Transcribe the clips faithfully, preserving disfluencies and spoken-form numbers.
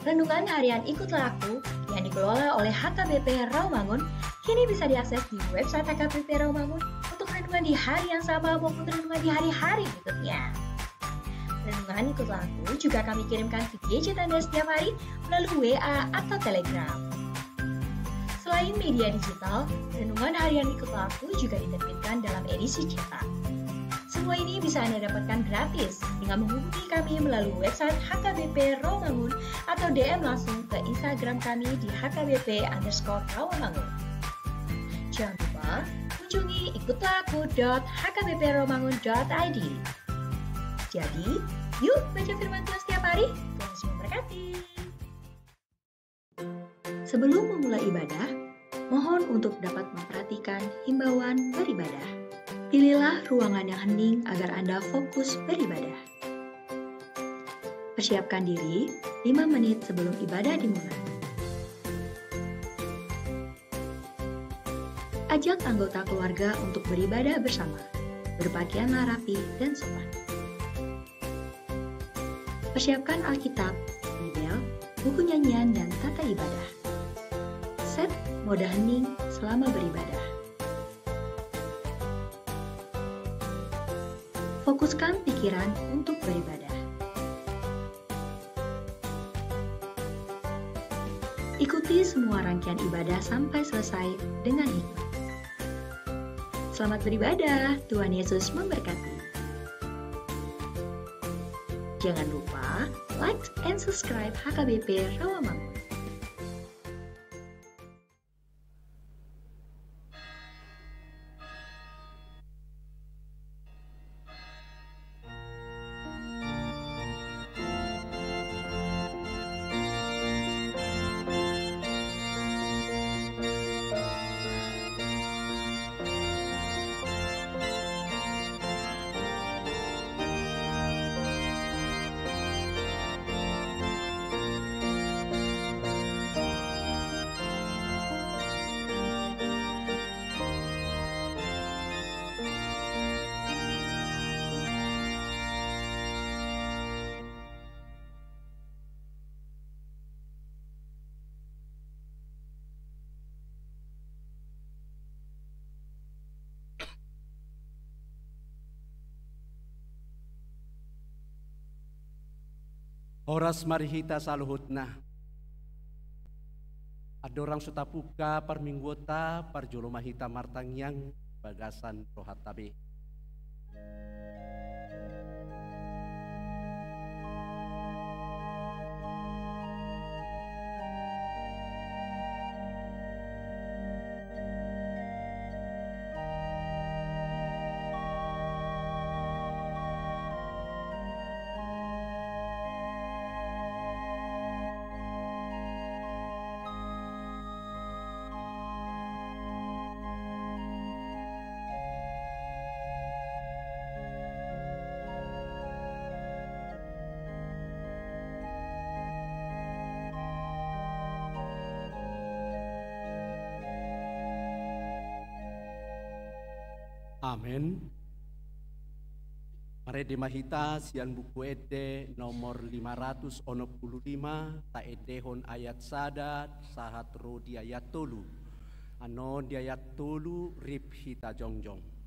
Renungan harian Ikutlah Aku yang dikelola oleh H K B P Rawamangun kini bisa diakses di website H K B P Rawamangun untuk renungan di hari yang sama maupun renungan di hari-hari berikutnya. Renungan Ikutlah Aku juga kami kirimkan ke gadget Anda setiap hari melalui W A atau Telegram. Selain media digital, renungan harian Ikutlah Aku juga diterbitkan dalam edisi cetak. Semua ini bisa Anda dapatkan gratis dengan menghubungi kami melalui website H K B P Rawamangun atau D M langsung ke Instagram kami di H K B P underscore Rawamangun. Jangan lupa kunjungi ikutlah aku dot H K B P rawamangun dot I D. Jadi, yuk baca firman Tuhan setiap hari. Tuhan Yesus memberkati. Sebelum memulai ibadah, mohon untuk dapat memperhatikan himbauan beribadah. Pilihlah ruangan yang hening agar Anda fokus beribadah. Persiapkan diri lima menit sebelum ibadah dimulai. Ajak anggota keluarga untuk beribadah bersama. Berpakaianlah rapi dan sopan. Persiapkan Alkitab, Bibel, buku nyanyian, dan tata ibadah. Set mode hening selama beribadah. Fokuskan pikiran untuk beribadah. Ikuti semua rangkaian ibadah sampai selesai dengan hikmat. Selamat beribadah, Tuhan Yesus memberkati. Jangan lupa like and subscribe H K B P Rawamangun. Horas ma di hita saluhutna. Andorang so tapungka parmingguonta, parjolo ma hita martangiang bagasan rohanta be. Amen. Marende ma hita sian Buku Ende nomor lima ratus onom pulu lima, taendehon ayat sada sahat ro di ayat tolu. Annon di ayat tolu rip hita jongjong.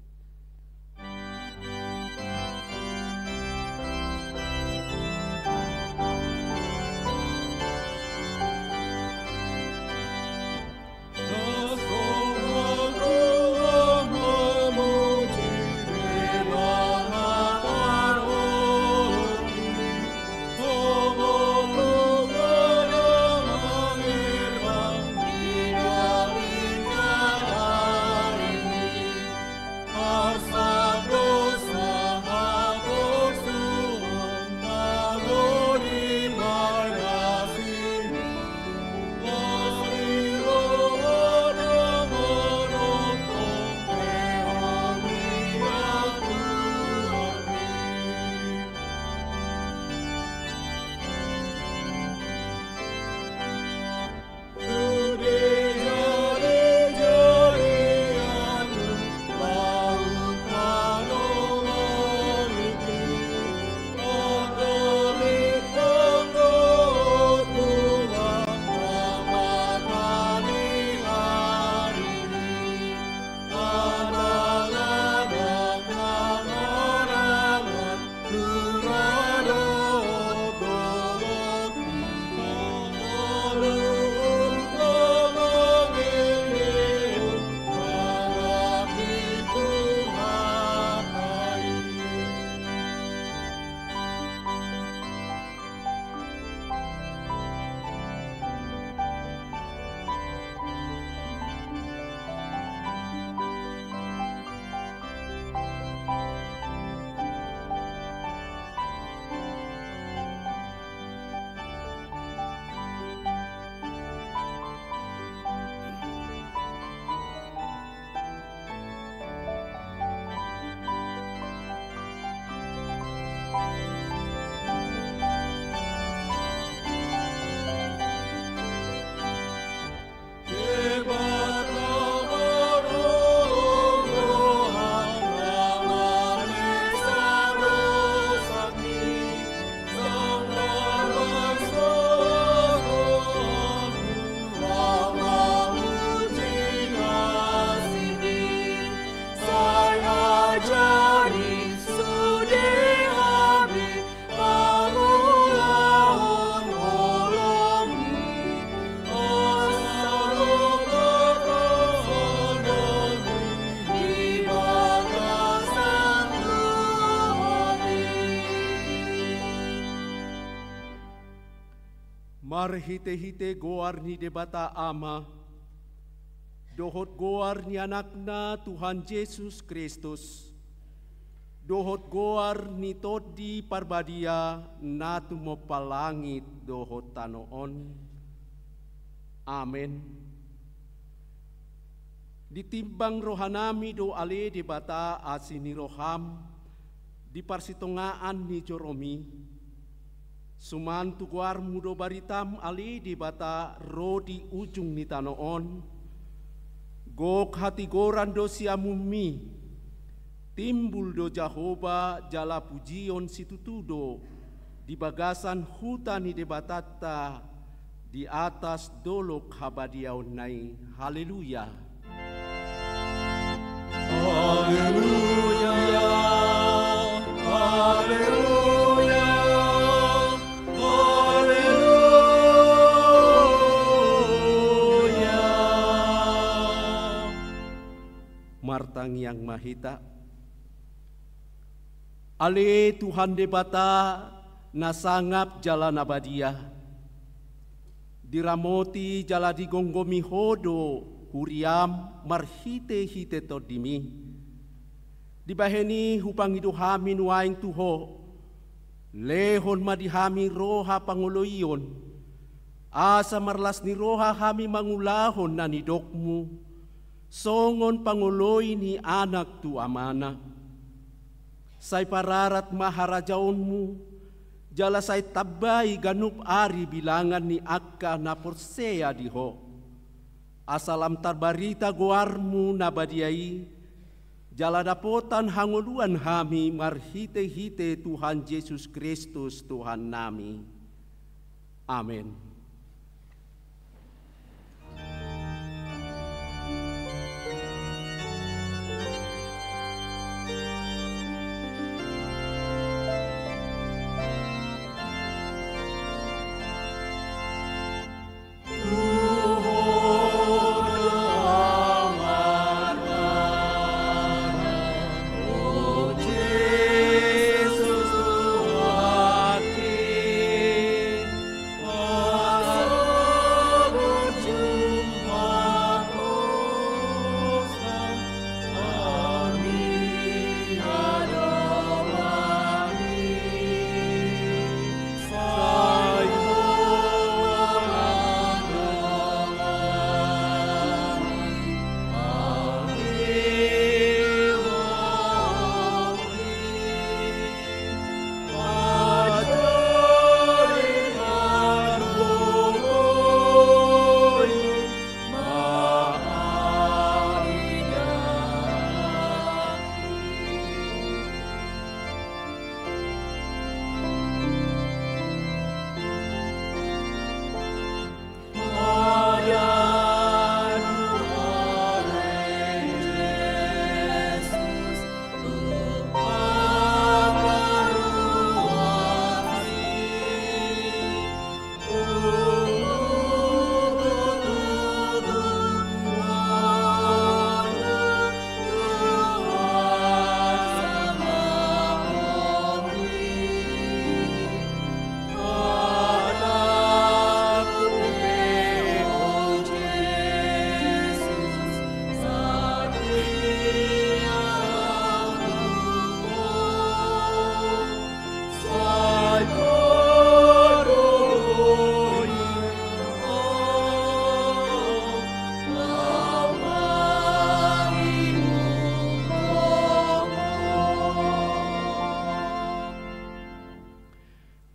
Marhite-hite goar ni Debata Ama, dohot goar ni Anakna Tuhan Jesus Kristus, dohot goar ni Tondi Parbadia na tumompa langit dohot tano on. Amen. Ditimbang rohanami do ale Debata asi ni roham di parsitongaan ni joromi. Suman tu goarmu do baritam ale Debata ro di ujung ni tano on. Gok hatigoran do siamunmi. Timbul do Jahowa jala pujion situtu do di bagasan huta ni Debatanta di atas dolok habadiaonna i. Haleluya. Haleluya. Haleluya. Haleluya. Martangiang ma hita. Ale Tuhan Debata na sangap jala na badia, diramoti jala digomgomi Ho do huriam marhite-hite Tondimi. Dibahen i hupangido hami nuaeng tu Ho, lehon ma di hami roha pangoloion, asa marlas ni roha hami mangulahon na nidokmu, songon pangoloi ni anak tu amana. Sai pararat ma harajaonmu, jala sai tambai ganup ari bilangan ni angka na porsea di Ho. Asa lam tarbarita goarmu na badia i, jala dapotan hangoluan hami marhite-hite Tuhan Jesus Kristus Tuhannami. Amen.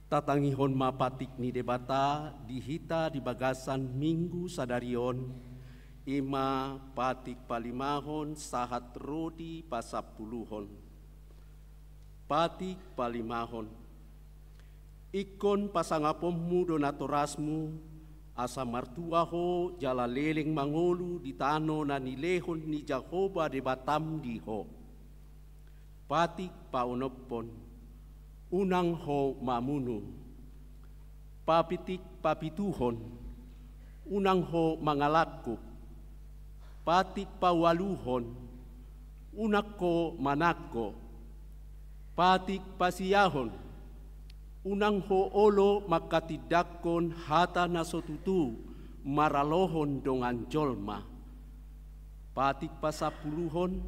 Tatangihon ma patik ni Debata di hita di bagasan Minggu sadari on, i ma patik palimahon sahat ro di pasampuluhon. Patik palimahon. Ingkon pasangaponmu do natorasmu, asa martua ho jala leleng mangolu di tano na nilehon ni Jahowa Debatam di ho. Patik paonomhon. Unang ho mamunu. Patik papituhon. Unang ho mangalangkup. Patik paualuhon. Unang ho manangko. Patik pasiahon. Unang ho olo manghatindanghon hata na so tutu maralohon dongan jolma. Patik pasampuluhon,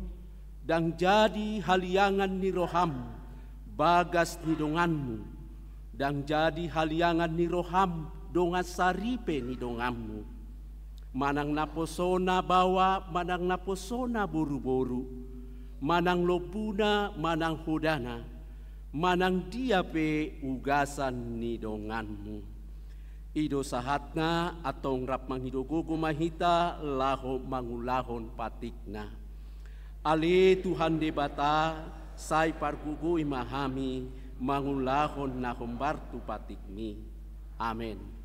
ndang jadi haliangan ni roham bagas ni donganmu, ndang jadi haliangan ni roham dongan saripe ni donganmu. Manang naposona baoa, manang naposona boruboru, manang lombuna, manang hodana, manang dia pe ugasan ni donganmu. I do sahatna, antong rap mangido gogo ma hita laho mangulahon patikna. Ale Tuhan Debata, sai pargogoi ma hami mangulahon na hombar tu patikmi. Amen.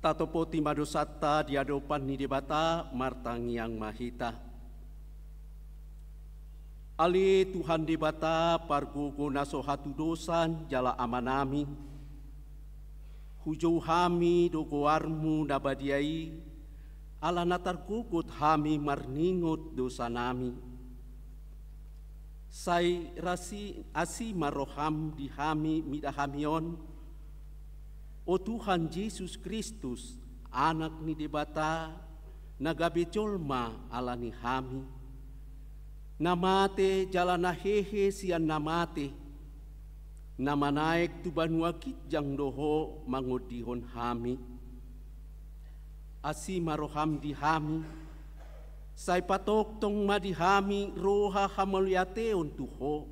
Tatopoti ma dosanta di adopan ni Debata, martangiang ma hita. Ale Tuhan Debata, pargogo na so hatudosan jala Amanami, hujou hami do goarmu na badia i, ala na targogot hami marningot dosanami. Sai rasi asi ma roham di hami mida hami on, o Tuhan Jesus Kristus, Anak ni Debata, na gabe jolma ala ni hami, na mate jala na hehe sian na mate, na manaek tu banua ginjang do Ho mangondihon hami. Asi ma roham di hami, sai patongtong ma di hami roha hamauliateon tu Ho,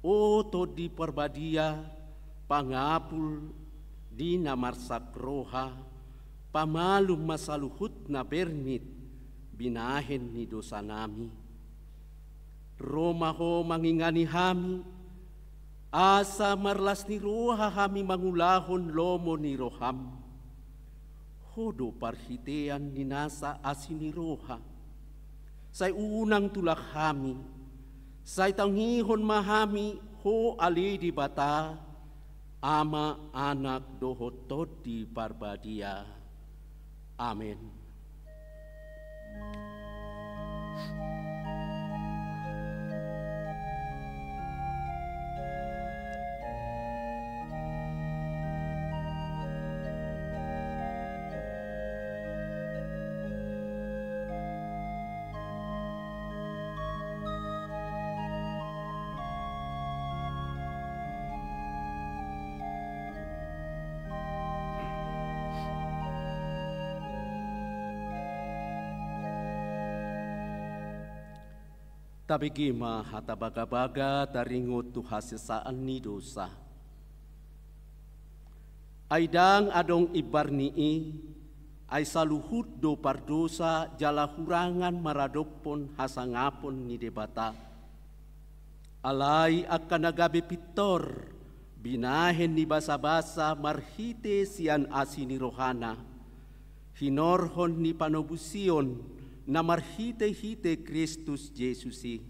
o Tondi Parbadia, pangapul di na marsak roha, pamalum ma saluhut na bernit binahen ni dosanami. Ro ma Ho mangingani hami, asa marlas ni roha hami mangulahon lomo ni roham. Ho do parhitean ni nasa asi ni roha. Sai unang tulak hami, sai tangihon ma hami Ho ale Debata, Ama, Anak dohot Tondi Parbadia. Amen. Tabege ma hata bagabaga taringot tu hasesaan ni dosa. Ai ndang adong imbar ni i, ai saluhut do pardosa jala hurangan maradophon hasangapon ni Debata. Alai angka na gabe pintor, binahen ni basabasa marhite sian asi ni rohana, hinorhon ni panobusion na marhitehite Kristus Jesus i,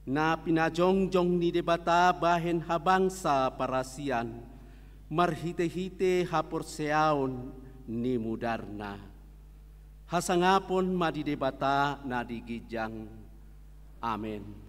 na pinajongjong ni Debata bahen habangsa parasian, Marhite-hite haporseaon ni mudarna. Hasangapon ma di Debata na di ginjang. Amen.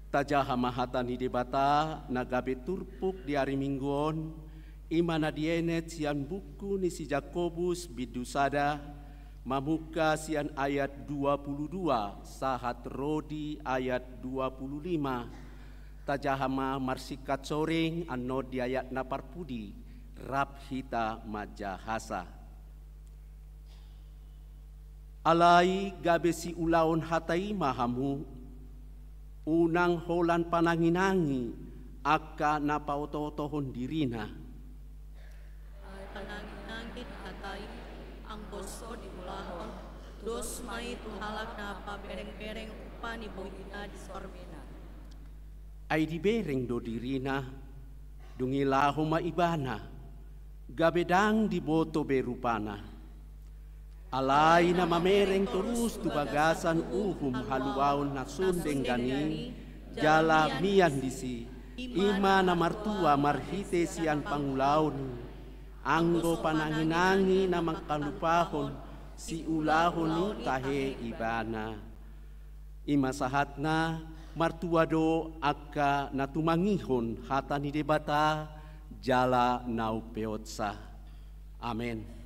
Tajaha ma hata ni Debata na gabe turpuk di ari Minggu on, i ma na dienet sian buku ni si Jakobus bindu sada, mamungka sian ayat dua pulu dua sahat ro di ayat dua pulu lima. Tajaha ma marsingkat soring annon di ayat na parpudi, rap hita manjahasa. Alai gabe siulaon hata i ma hamu, unang holan panangi-nangi angka na paoto-otohon dirina. Alai panangi-nangi ni hata i, anggo so diulahon, dos ma i tu halak na pabereng-bereng upa ni bohina di sorbena. Ai dibereng do dirina, dung i laho ma ibana, gabe ndang diboto be rupana. Alai na mamereng torus tu bagasan uhum haluaon na sun denggan i, jala mian disi, i ma na martua marhite sian pangulaon i. Anggo panangi-nangi na mangkalupahon siulahon i tahe ibana. I ma sahatna, martua do angka na tumangihon hata ni Debata jala na umpeopsa. Amen.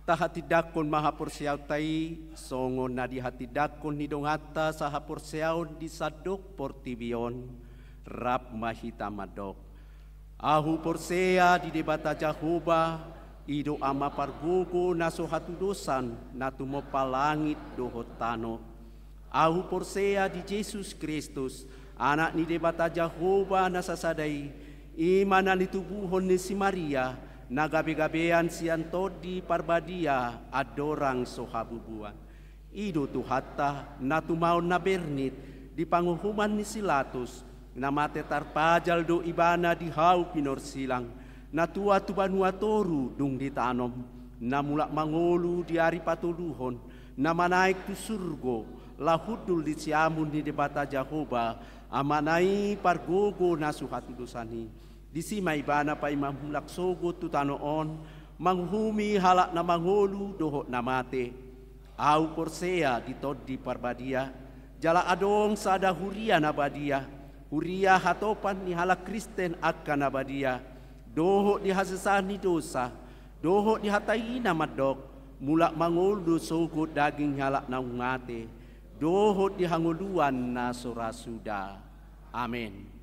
Tahatindangkon ma haporseaonta i, songon na dihatindangkon ni donganta sahaporseaon di sandok portibi on, Rap ma hita mandok: Ahu porsea di Debata Jahowa, i do Ama pargogo na so hatudosan, na tumompa langit dohot tano. Ahu porsea di Jesus Kristus, Anak ni Debata Jahowa na sasada i, i ma na nitubuhon ni si Maria, na gabegabean sian Tondi Parbadia andorang so habubuan. I do Tuhanta, na tumaon na bernit di panguhuman ni si Latus, na mate tarpajal do Ibana di hau pinorsilang, na tua tu banua toru dung ditanom, na mulak mangolu di ari patoluhon, na manaek tu surgo, laho hundul di siamun ni Debata Jahowa, Amana i pargogo na so hatudosan i. Disi ma Ibana paima mulak sogot tu tano on, manguhumi halak na mangolu dohot na mate. Ahu porsea di Tondi Parbadia, jala adong sada huria na badia, huria hatopan ni halak Kristen angka na badia, dohot di hasesaan ni dosa, dohot di hata i na mandok: Mulak mangolu do sogot daging ni halak naung mate, dohot di hangoluan na so ra suda. Amen.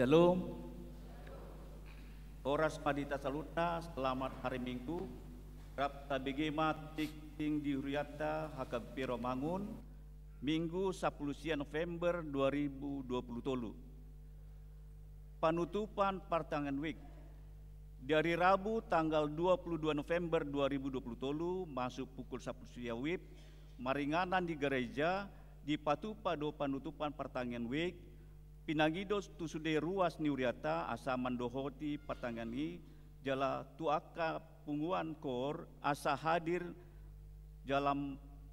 Shalom. Horas ma di hita saluhutna, selamat hari Minggu. Rap tabege ma tingting di hurianta H K B P Rawamangun, Minggu sampulu sia November dua ribu dua pulu tolu. Panutupan partangiangan week. Di hari Rabu tanggal dua pulu dua November dua ribu dua pulu tolu, masuk pukul sampulu sia wib, maringanan di gareja, dipatupa do panutupan partangiangan week, pinangido tu sude ruas ni hurianta asa mandohoti partangiangan i, jala tu angka punguan koor asa hadir jala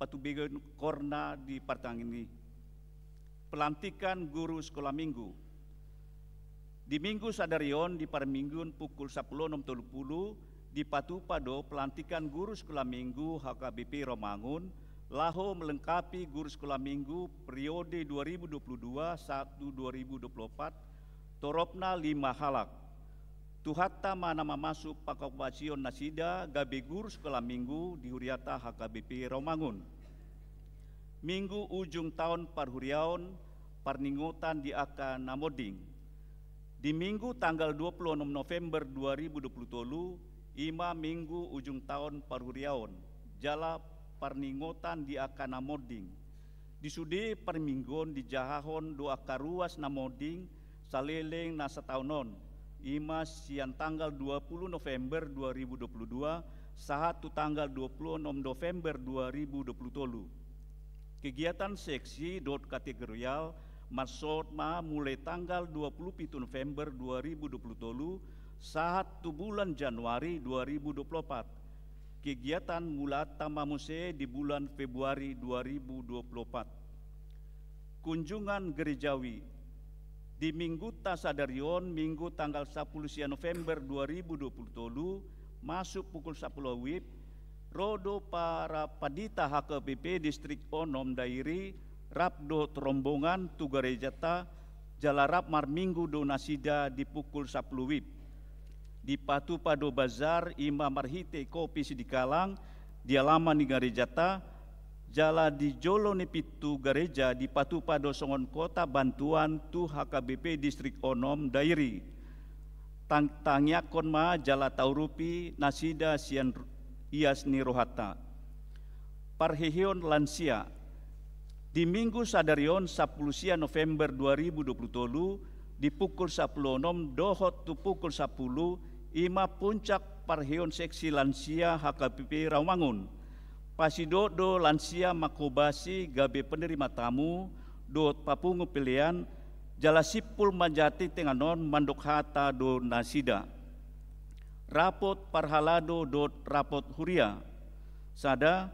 patubegeon koorna di partangiangan i. Pelantikan guru sekolah minggu. Di Minggu sadari on di parmingguon pukul sampulu onom tolu pulu, dipatupa do pelantikan guru sekolah minggu H K B P Rawamangun, laho melengkapi guru sekolah minggu periode dua ribu dua puluh dua sahat tu dua ribu dua puluh opat, toropna lima halak. Tuhanta ma na mamasu pangkobasion nasida gabe guru sekolah minggu di hurianta H K B P Rawamangun. Minggu ujung taon parhuriaon, parningotan di angka na monding. Di Minggu tanggal dua pulu onom November dua ribu dua pulu tolu, i ma Minggu ujung taon parhuriaon, jala parningotan di angka na monding. Di sude parmingguon dijahahon do angka ruas na monding saleleng na sataon on, i ma sian tanggal dua pulu November dua ribu dua pulu dua sahat tu tanggal dua pulu onom November dua ribu dua pulu tolu. Kegiatan seksi dohot kategorial mansai ma mulai tanggal dua pulu pitu November dua ribu dua pulu tolu sahat tu bulan Januari dua ribu dua pulu opat. Kegiatan mulaanta ma muse di bulan Februari dua ribu dua pulu opat. Kunjungan gerejawi. Di Minggunta sadari on, Minggu tanggal sampulu sia November dua ribu dua pulu tolu, masuk pukul sampulu wib, ro do para pandita H K B P Distrik onom Dairi, rap dohot rombongan tu garejanta, jala rap marminggu do nasida di pukul sampulu wib. Dipatupa do bazar, i ma marhite kopi sidalan di alaman ni garejanta, jala di jolo ni pintu gareja dipatupa do songon kotak bantuan tu H K B P Distrik onom Dairi. Tang-, tangiangkon ma jala taurupi nasida sian ru-, ias ni rohanta. Parheheon lansia. Di Minggu sadari on sampulu sia November dua ribu dua pulu tolu, di pukul sampulu onom dohot tu pukul sampulu, i ma puncak parheheon seksi lansia H K B P Rawamangun. Pasidok do lansia manghobasi gabe penerima tamu dohot papungu pelean, jala simpul manjati tenganon mandok hata do nasida. Rapot parhalado dohot rapot huria. Sada,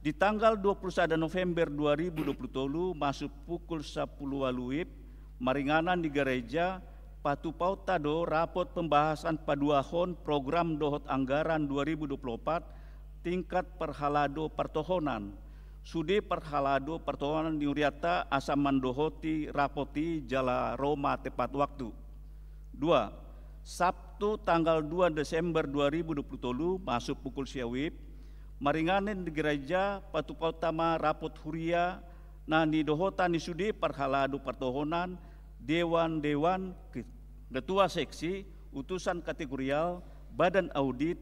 di tanggal dua pulu sada November dua ribu dua pulu tolu masuk pukul sampulu ualu wib, maringanan di gareja, patupaonta do rapot pembahasan paduahon program dohot anggaran dua ribu dua pulu opat tingkat parhalado partohonan. Sude parhalado partohonan ni hurianta asa mandohoti rapot i jala ro ma tepat waktu. Dua, Sabtu tanggal dua Desember dua ribu dua pulu tolu masuk pukul sia wib, maringanan di gareja patupaonta ma rapot huria na nidohotan ni sude parhalado partohonan, dewan-dewan, ke-, ketua seksi, utusan kategorial, badan audit,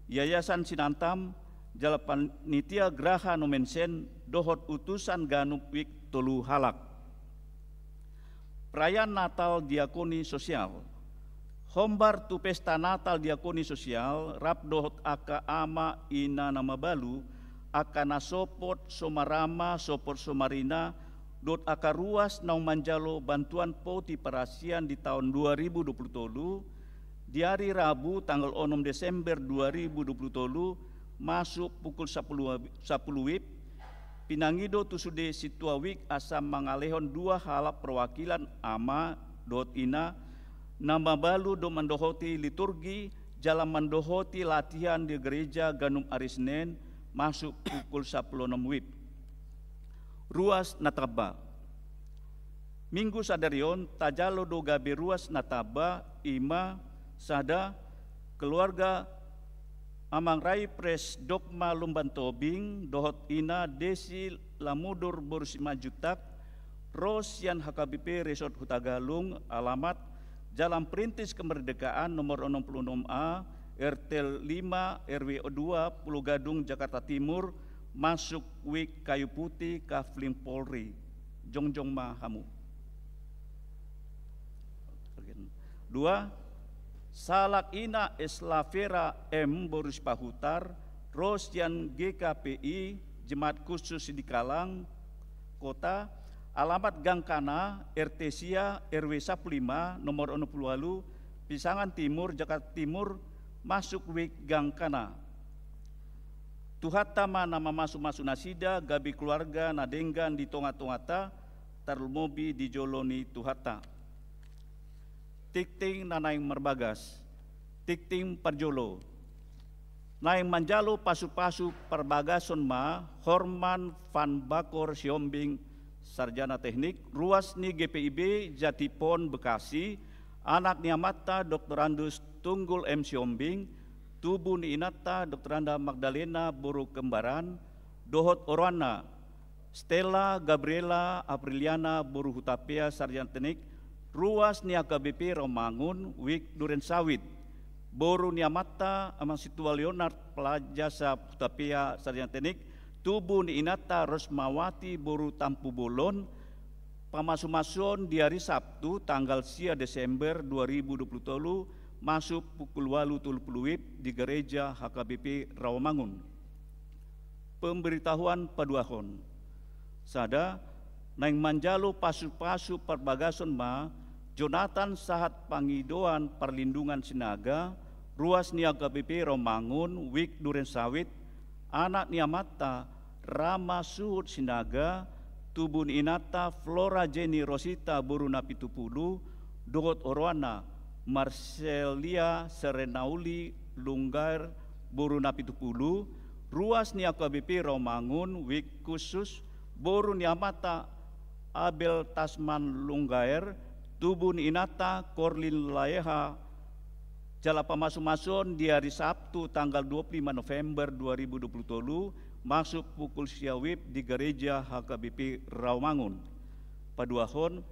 yayasan Sinantam, jala panitia geraha Nomensen dohot utusan ganup wijk tolu halak. Perayaan Natal Diakoni Sosial. Hombar tu pesta Natal Diakoni Sosial, rap dohot angka ama, ina na mabalu, angka na sopot so marama, sopot so marina, dohot angka ruas naung manjalo bantuan poti parasian di taon dua ribu dua pulu tolu, di ari Rabu tanggal onom Desember dua ribu dua pulu tolu, masuk pukul sampulu, sampulu wib, pinangido tu sude sintua wijk asa mangalehon dua halak perwakilan ama dohot ina, na mabalu do mandohoti liturgi, jala mandohoti latihan di gareja ganup ari Senen, masuk pukul sampulu onom wib. Ruas na tamba. Minggu sadari on, tajalo do gabe ruas na tamba, i ma, sada, keluarga Amang Raifres Dogma Lumban Tobing, dohot ina Desi Lamudur boru Simanjuntak, ro sian H K B P Resort Hutagalung, alamat Jalan Perintis Kemerdekaan nomor enam puluh enam A, R T lima, R W dua, Pulo Gadung, Jakarta Timur, masuk Wik Kayu Putih, Kafling Polri. Jongjong ma hamu. Dua, Salak Ina Eslavera M boru Sipahutar, ro sian G K P I, Jemaat Khusus Sidikalang, Kota, alamat Gangkana, R T sia, R W sampulu lima, nomor onom pulu ualu, Pisangan Timur, Jakarta Timur, masuk Wik Gangkana. Tuhanta ma na mamasumasu nasida, gabe keluarga na denggan di tongatonganta, tarlumobi di jolo ni Tuhanta. Tingting na naeng marbagas. Tingting parjolo. Naeng manjalo pasupasu parbagason ma Horman van Bakor Sihombing, sarjana teknik, ruas ni G P I B Jatipon Bekasi, anak ni amanta Doktorandus Tunggul M Sihombing, tubu ni inanta Doktoranda Magdalena boru Kembaran, dohot oroanna, Stella Gabriela Apriliana boru Hutapea, sarjana teknik, ruas ni H K B P Rawamangun, Wik Duren Sawit, boru ni amanta Amang Sintua Leonard Plajasa Hutapea, sarjana teknik, tubu ni inanta Rosmawati boru Tampubolon, pamasumasuon di ari Sabtu tanggal sia Desember dua ribu dua puluh tolu, masuk pukul ualu tolu pulu WIB di Gereja H K B P Rawamangun. Pemberitahuan paduahon. Sada, naeng manjalo pasupasu parbagason ma Jonathan sahat Pangidoan Parlindungan Sinaga, ruas ni H K B P Rawamangun, Wik Duren Sawit, anak ni amanta Rama Suhut Sinaga, tubu ni inanta Flora Jenny Rosita boru Napitupulu, dohot oroanna Marcelia Serenauli Lunggaer boru Napitupulu, ruas ni H K B P Rawamangun, Wik Khusus, boru ni amanta Abel Tasman Lunggaer, tubu ni inanta Korlin Laeha, jala pamasumasuon di ari Sabtu tanggal dua puluh lima November dua ribu dua puluh tolu, masuk pukul sia WIB di Gereja H K B P Rawamangun. Paduahon,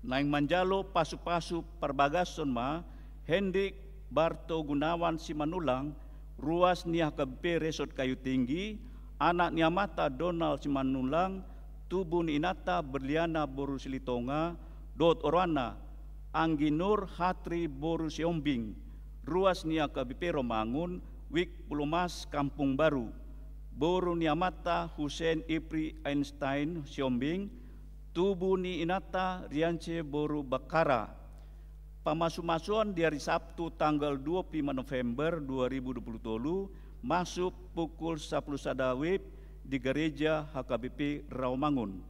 naeng manjalo pasupasu parbagason ma Hendrik Barto Gunawan Simanullang, ruas ni H K B P Resort Kayu Tinggi, anak ni amanta Donald Simanullang, tubu ni inanta Berliana boru Silitonga, dohot oroanna, Anggi Nur Hatri boru Sihombing, ruas ni H K B P Rawamangun, Wik Pulomas Kampung Baru, boru ni amanta Hussein Ipri Einstein Sihombing, tubu ni inanta Rianse boru Bakkara. Pamasumasuon di ari Sabtu tanggal dua puluh lima November dua ribu dua puluh tolu, masuk pukul sampulu sada WIB di Gereja H K B P Rawamangun.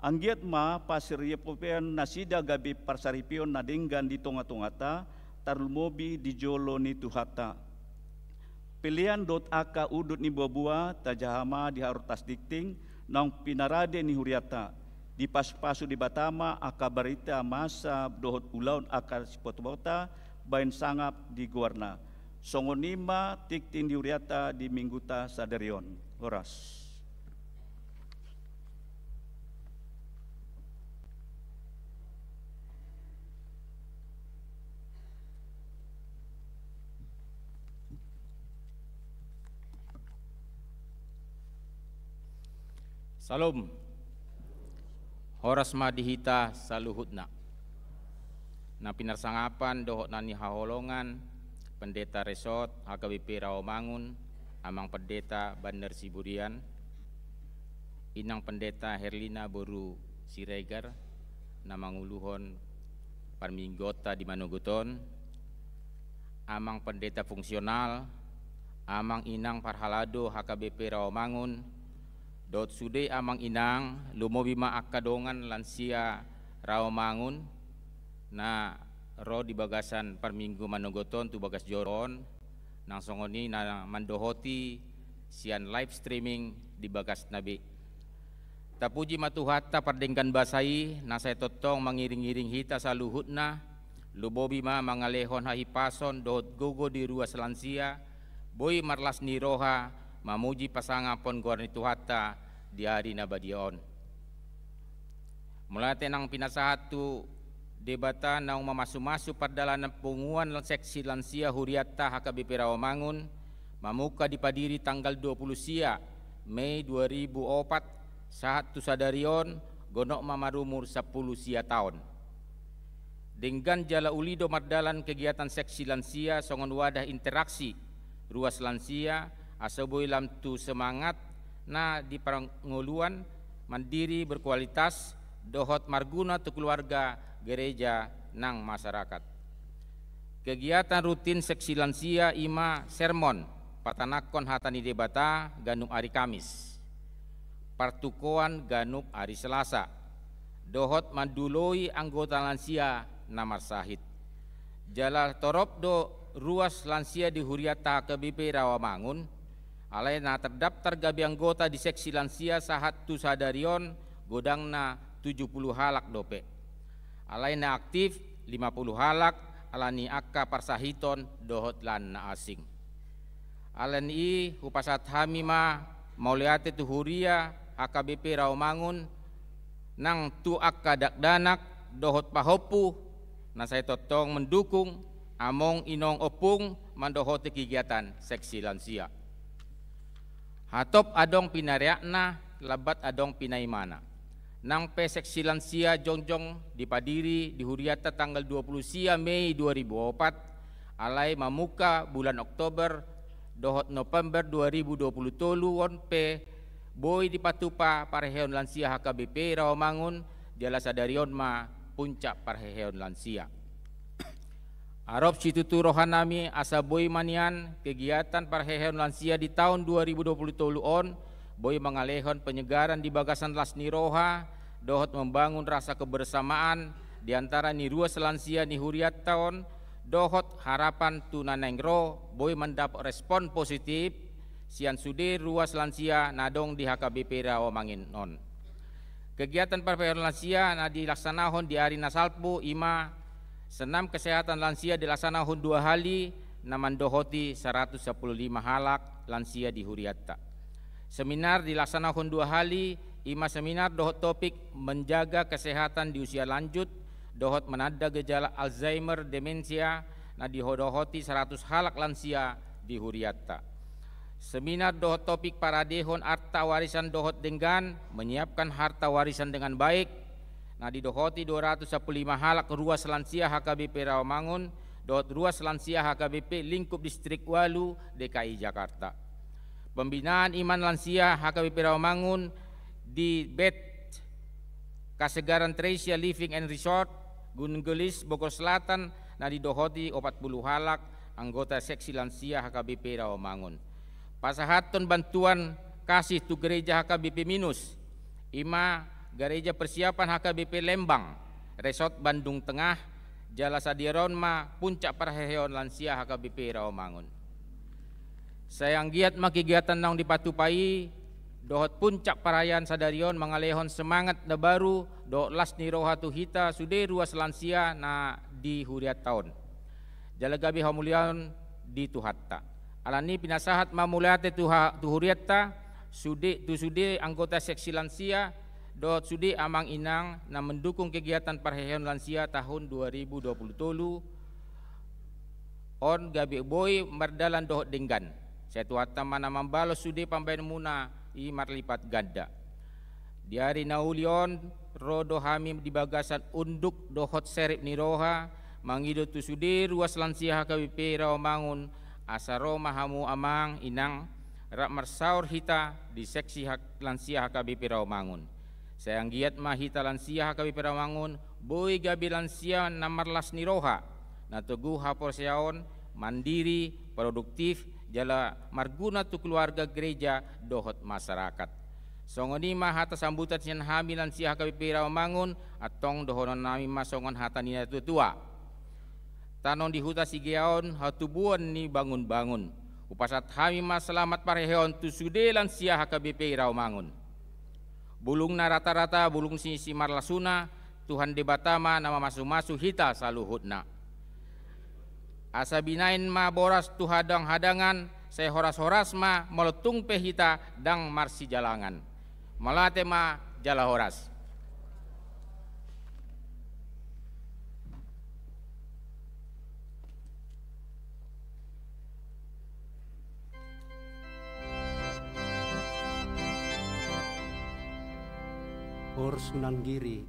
Anggiat ma parsaripeon nasida gabe parsaripeon na denggan di tongatonganta, tarlumobi di jolo ni Tuhanta. Pelean dohot angka udut ni buabua tajaha ma di haroro Tingting naung pinarade ni hurianta. Dipasupasu Debata ma angka barita masa dohot ulaon angka sipotapota bahen sangap di goarna. Songon i ma tingting ni hurianta di Mingguta sadari on. Horas. Syalom. Horas ma di hita saluhutna. Na pinarsangapan dohot na nihaholongan, Pendeta Resort H K B P Rawamangun, Amang Pendeta Banner Siburian, Inang Pendeta Herlina boru Siregar, na manguluhon parmingguonta di manogot on, Amang Pendeta Fungsional, Amang Inang Parhalado H K B P Rawamangun, dohot sude Amang Inang, lumobi ma angka dongan lansia Rawamangun, na ro di bagasan parminggu manogot on tu bagas joro on, nang songon i na mandohoti sian live streaming di bagasna be. Tapuji ma Tuhanta pardenggan basa i, na sai tongtong mangiringiring hita saluhutna, lumobi ma mangalehon hahipason dohot gogo di ruas lansia, boi marlas ni roha, mamuji pasangaphon goar ni Tuhanta di ari na badia on. Mauliate nang pinasahat tu Debata naung mamasumasu pardalanan punguan seksi lansia hurianta H K B P Rawamangun, mamungka dipadiri tanggal dua puluh sia Mei dua ribu opat, sahat tu sadari on, gonop ma marumur sampulu sia taon. Denggan jala uli do mardalan kegiatan seksi lansia songon wadah interaksi ruas lansia, asa boi lam tu semangat na di parngoluan mandiri berkualitas dohot marguna tu keluarga, gereja nang masyarakat. Kegiatan rutin seksi lansia i ma sermon, patanakhon hata ni Debata ganup ari Kamis, partukoan ganup ari Selasa, dohot manduloi anggota lansia na marsahit. Jala torop do ruas lansia di hurianta H K B P Rawamangun, alai na terdaftar gabe anggota di seksi lansia sahat tu sadari on godangna tujuh puluh halak dope. Alai na aktif lima puluh halak, ala ni angka parsahiton dohot lan na asing. Ala ni i hupasahat hami ma mauliate tu huria H K B P Rawamangun, nang tu angka dakdanak dohot pahompu na sai tongtong mendukung among inong ompung mandohoti kegiatan seksi lansia. Hatop adong pinareakna, lambat adong pinaimana. Nang pe seksi lansia jongjong dipadiri di hurianta tanggal dua puluh sia Mei dua ribu opat, alai mamungka bulan Oktober dohot November dua ribu dua puluh tolu on pe boi dipatupa parheheon lansia H K B P Rawamangun, jala sadari on ma puncak parheheon lansia. Arop situtu rohanami asa boi ma nian kegiatan parheheon lansia di taon dua ribu dua puluh tolu on boi mangalehon penyegaran di bagasan las ni roha dohot membangun rasa kebersamaan di antara ni ruas lansia ni hurianta on, dohot harapan tu na naeng ro boi mandapot respon positif sian sude ruas lansia na adong di H K B P Rawamangun on. Kegiatan parheheon lansia na dilaksanahon di ari na salpu i ma senam kesehatan lansia dilaksanahon dua hali na mandohoti saratus sampulu lima halak lansia di hurianta. Seminar dilaksanahon dua hali, i ma seminar dohot topik menjaga kesehatan di usia lanjut dohot menanda gejala Alzheimer, demensia, na didohoti saratus halak lansia di hurianta. Seminar dohot topik paradehon arta warisan dohot denggan, menyiapkan harta warisan dengan baik, na didohoti dua ratus sampulu lima halak ruas lansia H K B P Rawamangun dohot ruas lansia H K B P lingkup distrik walu D K I Jakarta. Pembinaan iman lansia H K B P Rawamangun di B E T Kasegaran Tresia Living and Resort, Gunung Gelis, Bogor Selatan, na didohoti opat puluh halak anggota seksi lansia H K B P Rawamangun. Pasahathon bantuan kasih tu gereja H K B P Minus, i ma Gereja Persiapan H K B P Lembang, Resort Bandung Tengah, jala sadari on ma puncak parheheon lansia H K B P Rawamangun. Sai anggiat ma kegiatan naung dipatupa i dohot puncak parayaan sadari on mangalehon semangat na baru dohot las ni roha tu hita sude ruas lansia na di hurianta on, jala gabe hamuliaon di Tuhanta. Ala ni i pinasahat ma mauliate tu ha-, tu hurianta, sude, tu sude anggota seksi lansia dohot sude amang inang na mendukung kegiatan parheheon lansia tahun dua ribu dua puluh tolu on gabe boi mardalan dohot denggan. Sai Tuhanta ma na mambalos sude pambahenmuna i marlipat ganda. Di ari na uli on, ro do hami di bagasan unduk dohot serep ni roha, mangido tu sude ruas lansia H K B P Rawamangun, asa ro ma hamu amang inang, rap marsaor hita di seksi hak-, lansia H K B P Rawamangun. Sai anggiat ma hita lansia H K B P Rawamangun, boi gabe lansia na marlas ni roha, na togu haporseaon, mandiri, produktif, jala marguna tu keluarga, gereja, dohot masyarakat. Songon i ma hata sambutan sian hami lansia H K B P Rawamangun, antong dohonon nami ma songon hata ni natuatua. Tano di huta Sigea on hatubuan ni bangunbangun. Hupasahat hami ma selamat parheheon tu sude lansia H K B P Rawamangun. Bulungna ratarata, bulung ni simarlasuna, Tuhan Debata ma na mamasumasu hita saluhutna. Asa binahen ma boras tu hadanghadangna, sai horashoras ma molo tung pe hita ndang marsijalangan. Mauliate ma, jala horas. Hor Sunan Giri.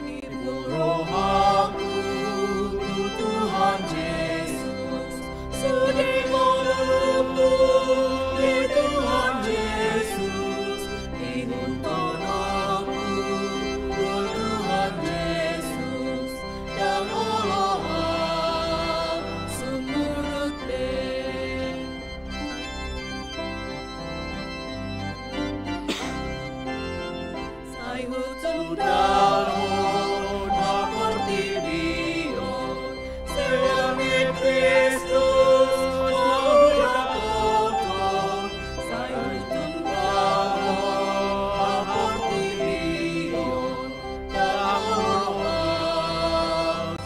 Ihut rohangku tu Tuhan Jesus, sude ngolungku di Tuhan Jesus, ihuthon rohangku tu Tuhan Jesus, ndang olo ahu sumurut be. Sai hutundalhon ma portibi on, sai dame Kristus ma hudapothon, sai hutundalhon ma portibi on, ndang olo ahu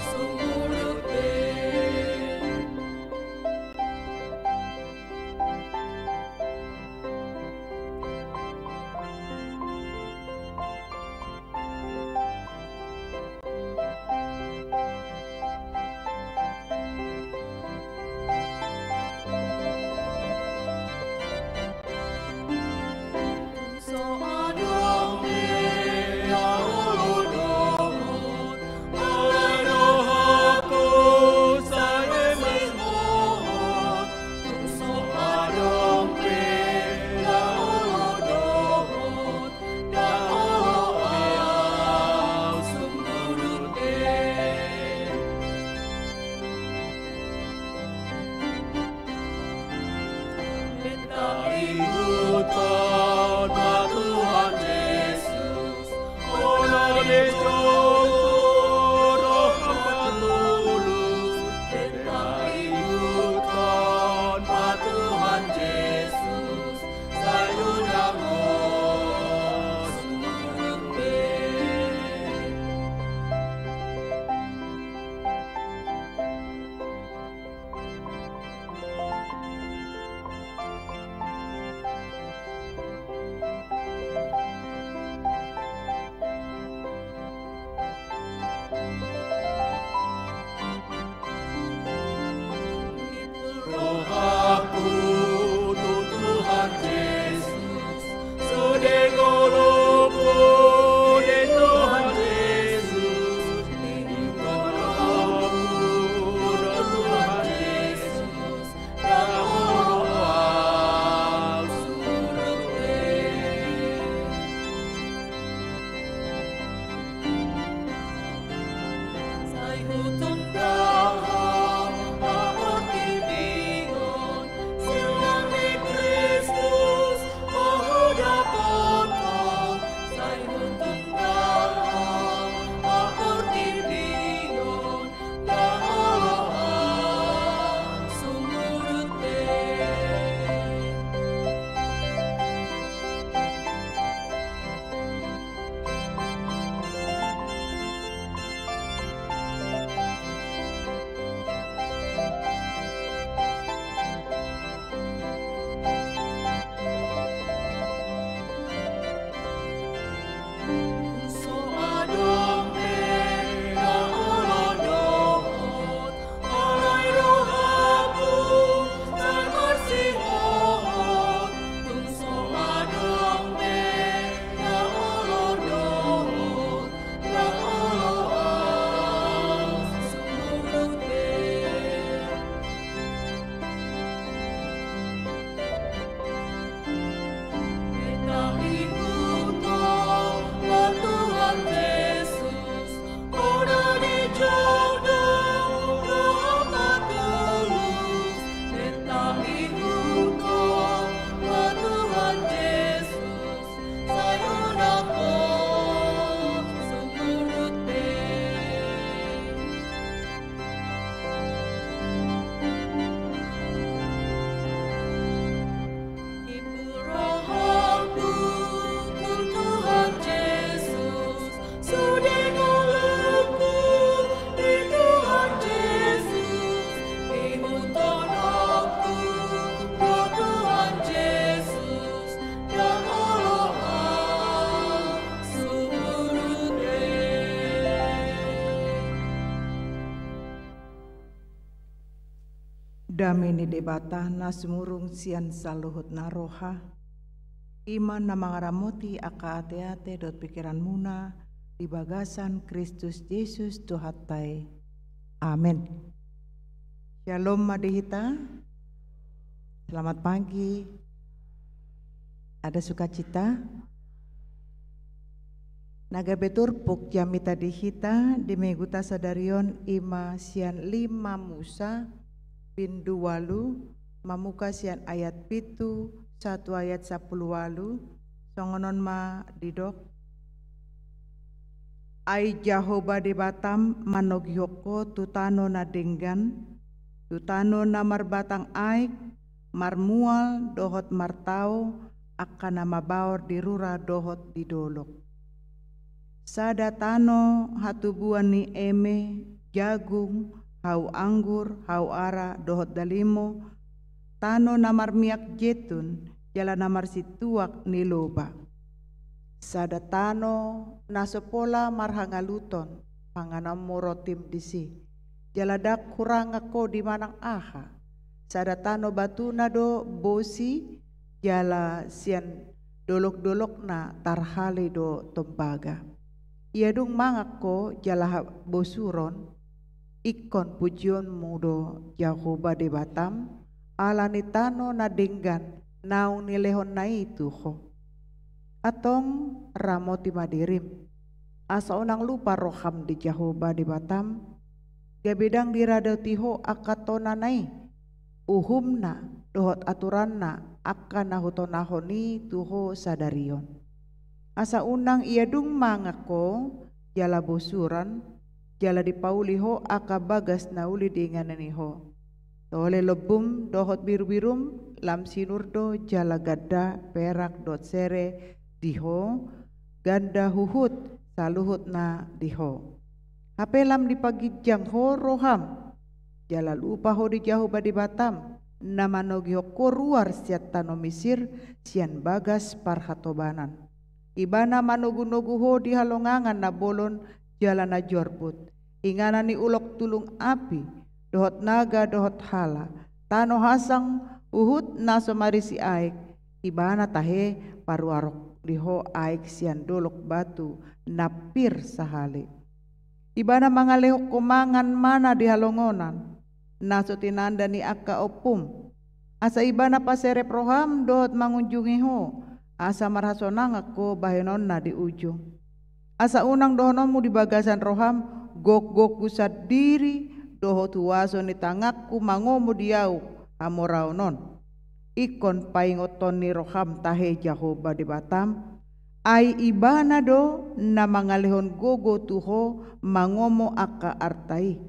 Dame ni Debata na sumurung sian saluhut na roha, i ma na mangaramoti angka ateate dohot pingkiranmuna di bagasan Kristus Jesus Tuhanta i. Amen. Syalom ma di hita. Selamat pagi. Ada sukacita? Na gabe turpuk jamita di hita di mingguta sadari on i ma sian lima Musa, bindu ualu, mamungka sian ayat pitu sahat tu ayat sampulu ualu, songon on ma didok. Ai Jahowa Debatam manogihon ho tu tano na denggan, tu tano na marbatang aek, marmual dohot martao, angka na mabaor di rura dohot di dolok. Sada tano hatubuan ni eme, jagung, hau anggur, hau ara dohot dalimo, tano na marmiak jetun, jala na marsintuak ni loba. Sada tano na so pola marhangaluton, panganonmu rontim disi, jala ndang hurangan ho di manang aha. Sada tano batuna do bosi, jala sian dolokdolokna tarhali do tombaga. Ia dung mangan ho jala habosuron, ingkon pujionmu do Jahowa Debatam, ala ni tano na denggan naung nilehonna i tu ho. Antong ramoti ma dirim, asa unang lupa roham di Jahowa Debatam, gabe ndang diradoti ho angka tonana i, uhumna dohot aturanna angka na hutonahon i tu ho sadari on. Asa unang ia dung mangan ho jala bosuran, jala dipauli ho angka bagas na uli di inganan i ho. Tole lombum dohot birubirum lam sinur do jala ganda, perak dohot sere di ho, ganda huhut saluhutna di ho. Hape lam dipaginjang ho roham, jala lupa ho di Jahowa Debatam, na manogihon ho ruar sian tano Misir, sian bagas parhatobanan. Ibana manogunogu ho di halongangan na bolon jala na jorbut, inganan ni ulok tulung api, dohot naga dohot hala, tano hasang, huhut na so marisi aek. Ibana tahe paruarhon di ho aek sian dolok batu na pir sahali. Ibana mangalehon ho mangan mana di halongonan, na so tinanda ni angka ompum. Asa ibana paserep roham dohot mangunjungi ho, asa marhasonangan ho bahenonna di ujung. Asa unang dohononmu di bagasan roham, gokgokku sandiri dohot huaso ni tanganku mangomo di ahu hamoraon on. Ingkon paingothon ni roham tahe Jahowa Debatam, ai ibana do na mangalehon gogo tu ho mangomo angka arta i.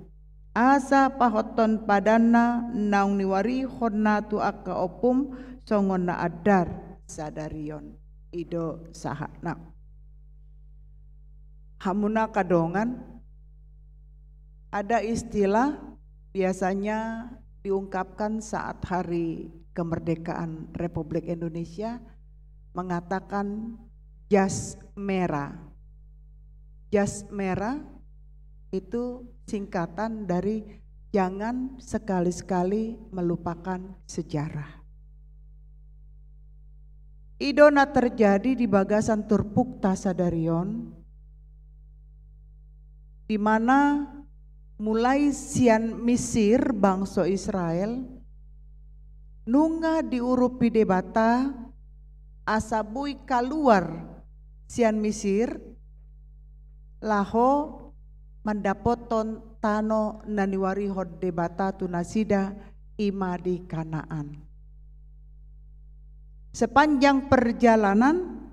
Asa pahothon padanna naung niuarihonna tu angka ompum songon na andar sadari on. I do sahatna. Hamuna angka dongan, ada istilah biasanya diungkapkan saat hari kemerdekaan Republik Indonesia, mengatakan jas merah. Jas merah itu singkatan dari jangan sekali-sekali melupakan sejarah. I do na terjadi di bagasan turpukta sadari on, di mana mulai sian Misir, bangso Israel, nunga diurupi Debata asa boi kaluar sian Misir, laho mandapothon tano na niuarihon Debata tu nasida, i ma di Kanaan. Sepanjang perjalanan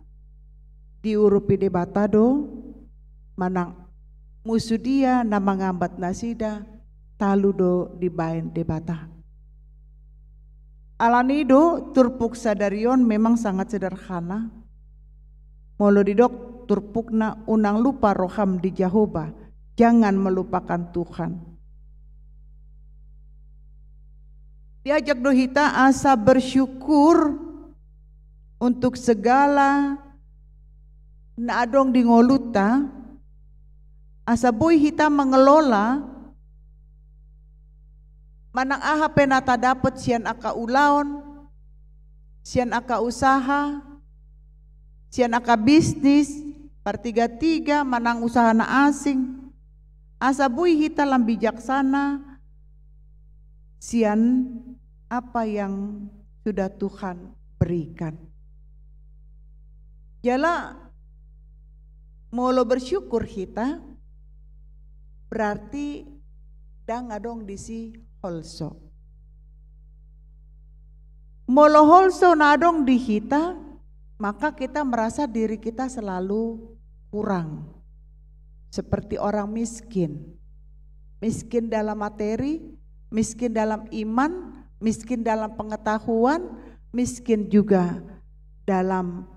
diurupi Debata do, manang molo sude na mangambat nasida, talu do dibaen Debata. Alani do turpuk sadari on memang sangat sederhana. Molo didok turpukna unang lupa roham di Jahowa, jangan melupakan Tuhan. Diajak do hita asa bersyukur untuk segala na adong di ngolunta, asa boi hita mengelola, Manang aha pe na tadapot sian angka ulaon, sian angka usaha, sian angka bisnis, partiga-tiga, manang usaha na asing. Asa boi hita lam bijaksana sian apa yang sudah Tuhan berikan. Jala molo bersyukur hita, berarti ndang adong disi holso. Molo holso na adong di hita, maka kita merasa diri kita selalu kurang, seperti orang miskin. Miskin dalam materi, miskin dalam iman, miskin dalam pengetahuan, miskin juga dalam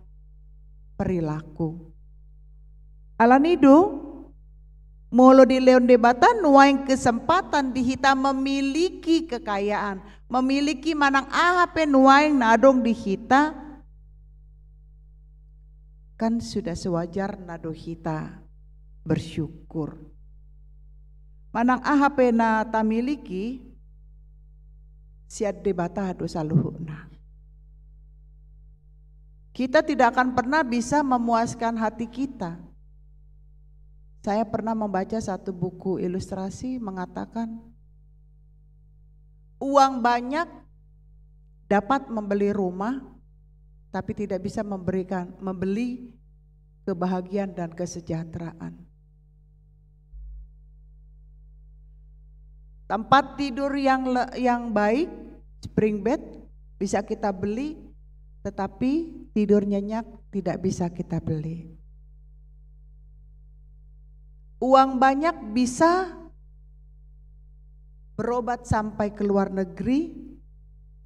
perilaku. Alani i do, molo dilehon Debata nuaeng kesempatan di hita memiliki kekayaan, memiliki manang aha pe nuaeng na adong di hita, kan sudah sewajarna do hita bersyukur. Manang aha pe na tamiliki, sian Debata do saluhutna. Kita tidak akan pernah bisa memuaskan hati kita. Saya pernah membaca satu buku ilustrasi mengatakan, uang banyak dapat membeli rumah, tapi tidak bisa memberikan, membeli kebahagiaan dan kesejahteraan. Tempat tidur yang le-, yang baik, spring bed, bisa kita beli, tetapi tidur nyenyak tidak bisa kita beli. Uang banyak bisa berobat sampai ke luar negeri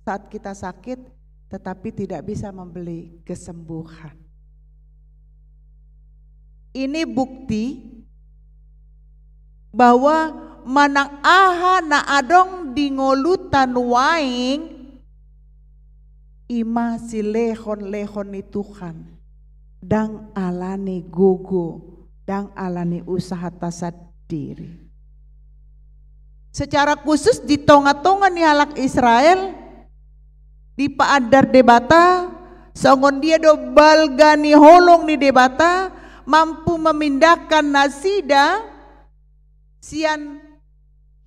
saat kita sakit, tetapi tidak bisa membeli kesembuhan. Ini bukti bahwa manang aha na adong di ngolunta nuaeng, i ma silehon-lehon ni Tuhan, ndang alani gogo, ndang alani usahata sandiri. Secara khusus di tonga-tonga ni halak Israel, dipaandar Debata, songon dia do balga ni holong ni Debata, mampu memindahkan nasida sian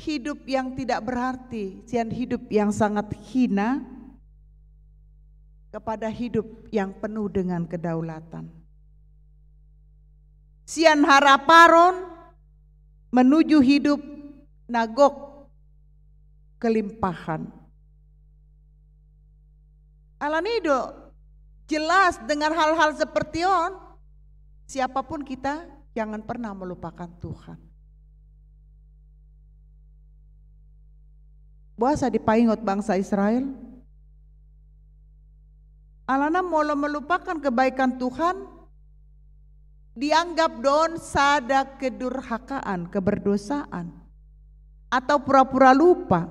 hidup yang tidak berarti, sian hidup yang sangat hina, kepada hidup yang penuh dengan kedaulatan. Sian haraparon menuju hidup na gok kelimpahan. Alani i do, jelas dengan hal-hal seperti on, siapapun kita jangan pernah melupakan Tuhan. Boasa dipaingot bangsa Israel? Alana molo melupakan kebaikan Tuhan, dianggap do on sada kedurhakaan, keberdosaan, atau pura-pura lupa.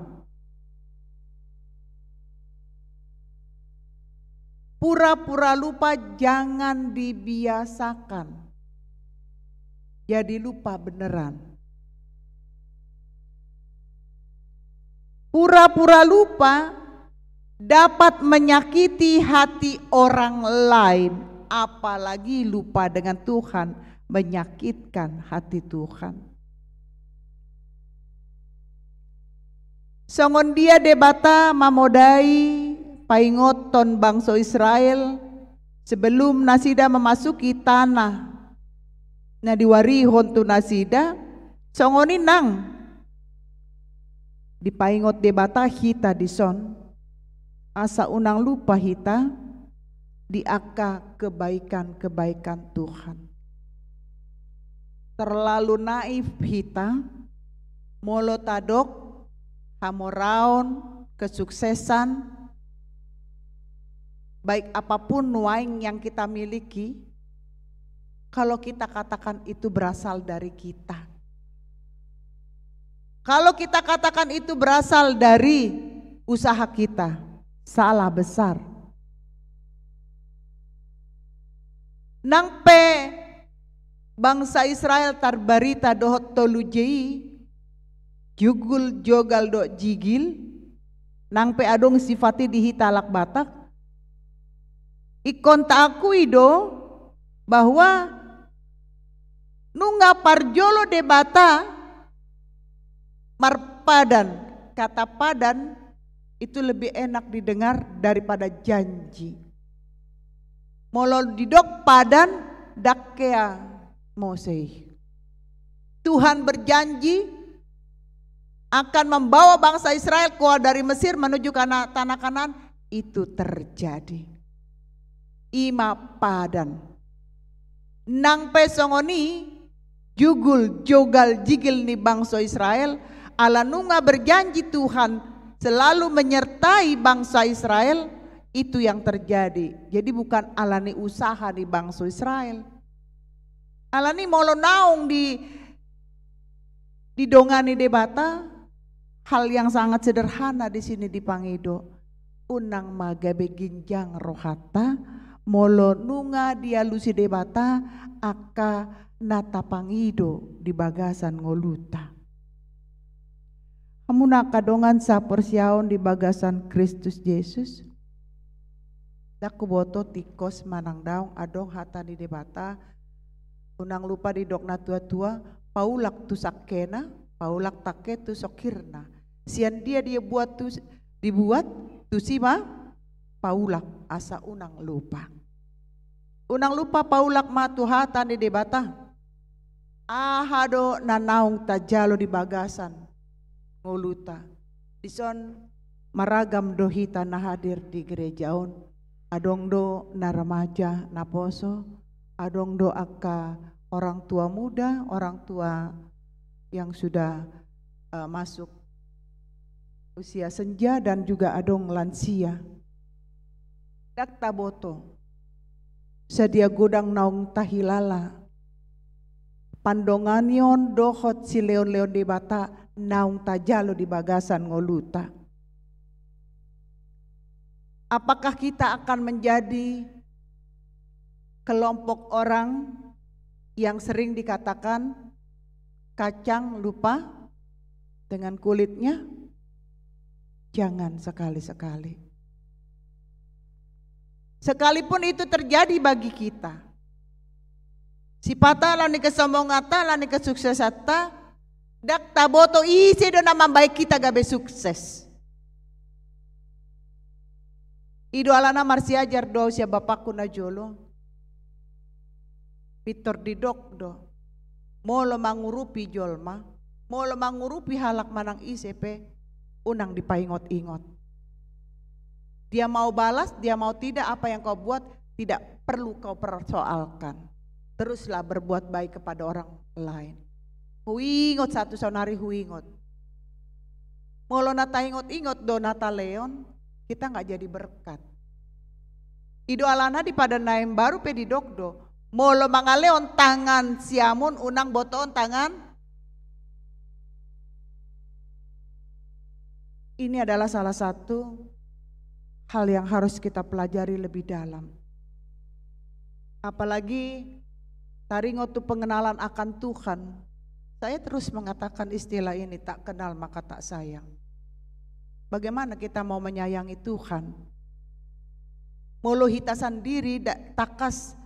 Pura-pura lupa jangan dibiasakan. Jadi lupa beneran. Pura-pura lupa dapat menyakiti hati orang lain, apalagi lupa dengan Tuhan menyakitkan hati Tuhan. Songon dia Debata mamodai paingothon bangso Israel sebelum nasida memasuki tanah na diwarihon tu nasida, songon i nang dipaingot Debata hita dison, asa unang lupa hita di angka kebaikan-kebaikan Tuhan. Terlalu naif hita molo tadok hamoraon, kesuksesan, baik apapun nuaeng yang kita miliki, kalau kita katakan itu berasal dari kita. Kalau kita katakan itu berasal dari usaha kita, salah besar. Nang pe bangsa Israel tarbarita dohot tolu J I, jugul, jogal dohot jigil, nang pe adong sifat i di hita halak Batak, ingkon taakui do bahwa nunga parjolo Debata marpadan. Kata padan itu lebih enak didengar daripada janji. Molo didok padan, ndang hea muse i. Tuhan berjanji akan membawa bangsa Israel keluar dari Mesir menuju kana-, tanah Kanaan, itu terjadi. I ma padan. Nang pe songon i, jugul, jogal, jigil ni bangso Israel, ala nunga berjanji Tuhan selalu menyertai bangsa Israel, itu yang terjadi. Jadi bukan ala ni usaha ni bangso Israel. Alani molo naung di, didongani Debata, hal yang sangat sederhana di sini dipangido. Unang ma gabe ginjang rohanta, molo nunga dialusi Debata angka na tapangido di bagasan ngolunta. Hamu na angka dongan saporseaon di bagasan Kristus Jesus, ndang huboto tingkos manang daong adong hata ni Debata, unang lupa didok na tua-tua, paulak tu sangkena, paulak tangke tu songkirna. Sian dia dibuat tu, dibuat, tusi ma paulak, asa unang lupa. Unang lupa paulak ma tu hata ni Debata. Aha do na naung tajalo di bagasan ngolunta. Dison maragam do hita na hadir di gereja on. Adong do na remaja naposo, adong do angka orang tua muda, orang tua yang sudah, eh, masuk usia senja, dan juga adong lansia. Ndang taboto. Sadia godang naung tahilala pandonganion dohot silehon-lehon Debata naung tajalo di bagasan ngolunta. Apakah kita akan menjadi kelompok orang yang sering dikatakan kacang lupa dengan kulitnya? Jangan sekali-sekali. Sekalipun itu terjadi bagi kita, sipata ala ni kesombonganta, ala ni kesuksesanta, ndang taboto ise do na mambahen hita gabe sukses. I do alana marsiajar do au sian bapakku na jolo. Pintor didok do, molo mangurupi jolma, molo mangurupi halak manang ise pe, unang dipaingot-ingot. Dia mau balas, dia mau tidak, apa yang kau buat tidak perlu kau persoalkan. Teruslah berbuat baik kepada orang lain. Huingot, satu saonari huingot. Molo na taingot-ingot do na talehon, kita nggak jadi berkat. I do alana di Padan na Imbaru pe didok do, molo mangalehon tangan siamun, unang botohon tangan. Ini adalah salah satu hal yang harus kita pelajari lebih dalam. Apalagi taringot tu pengenalan akan Tuhan, saya terus mengatakan istilah ini, tak kenal maka tak sayang. Bagaimana kita mau menyayangi Tuhan? Molo hita sandiri nda-, tangkas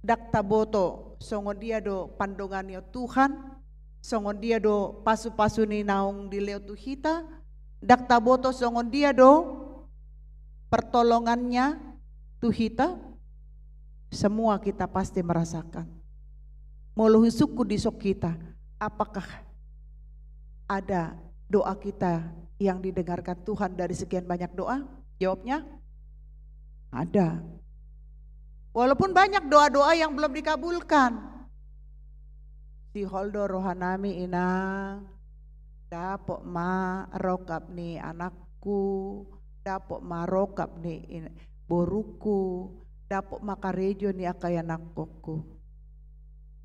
ndang taboto songon dia do pandonganion Tuhan, songon dia do pasu-pasu ni naung dilehon tu hita, ndang taboto songon dia do pertolongannya tu hita, semua kita pasti merasakan. Molo husungkun dison hita, apakah ada doa kita yang didengarkan Tuhan dari sekian banyak doa? Jawabnya, ada. Walaupun banyak doa-doa yang belum dikabulkan. Sihol do rohanami, Inang. Dapot ma rongkap ni anakku, dapot ma rongkap ni in-, borungku, dapot ma karejo ni angka ianakhonku.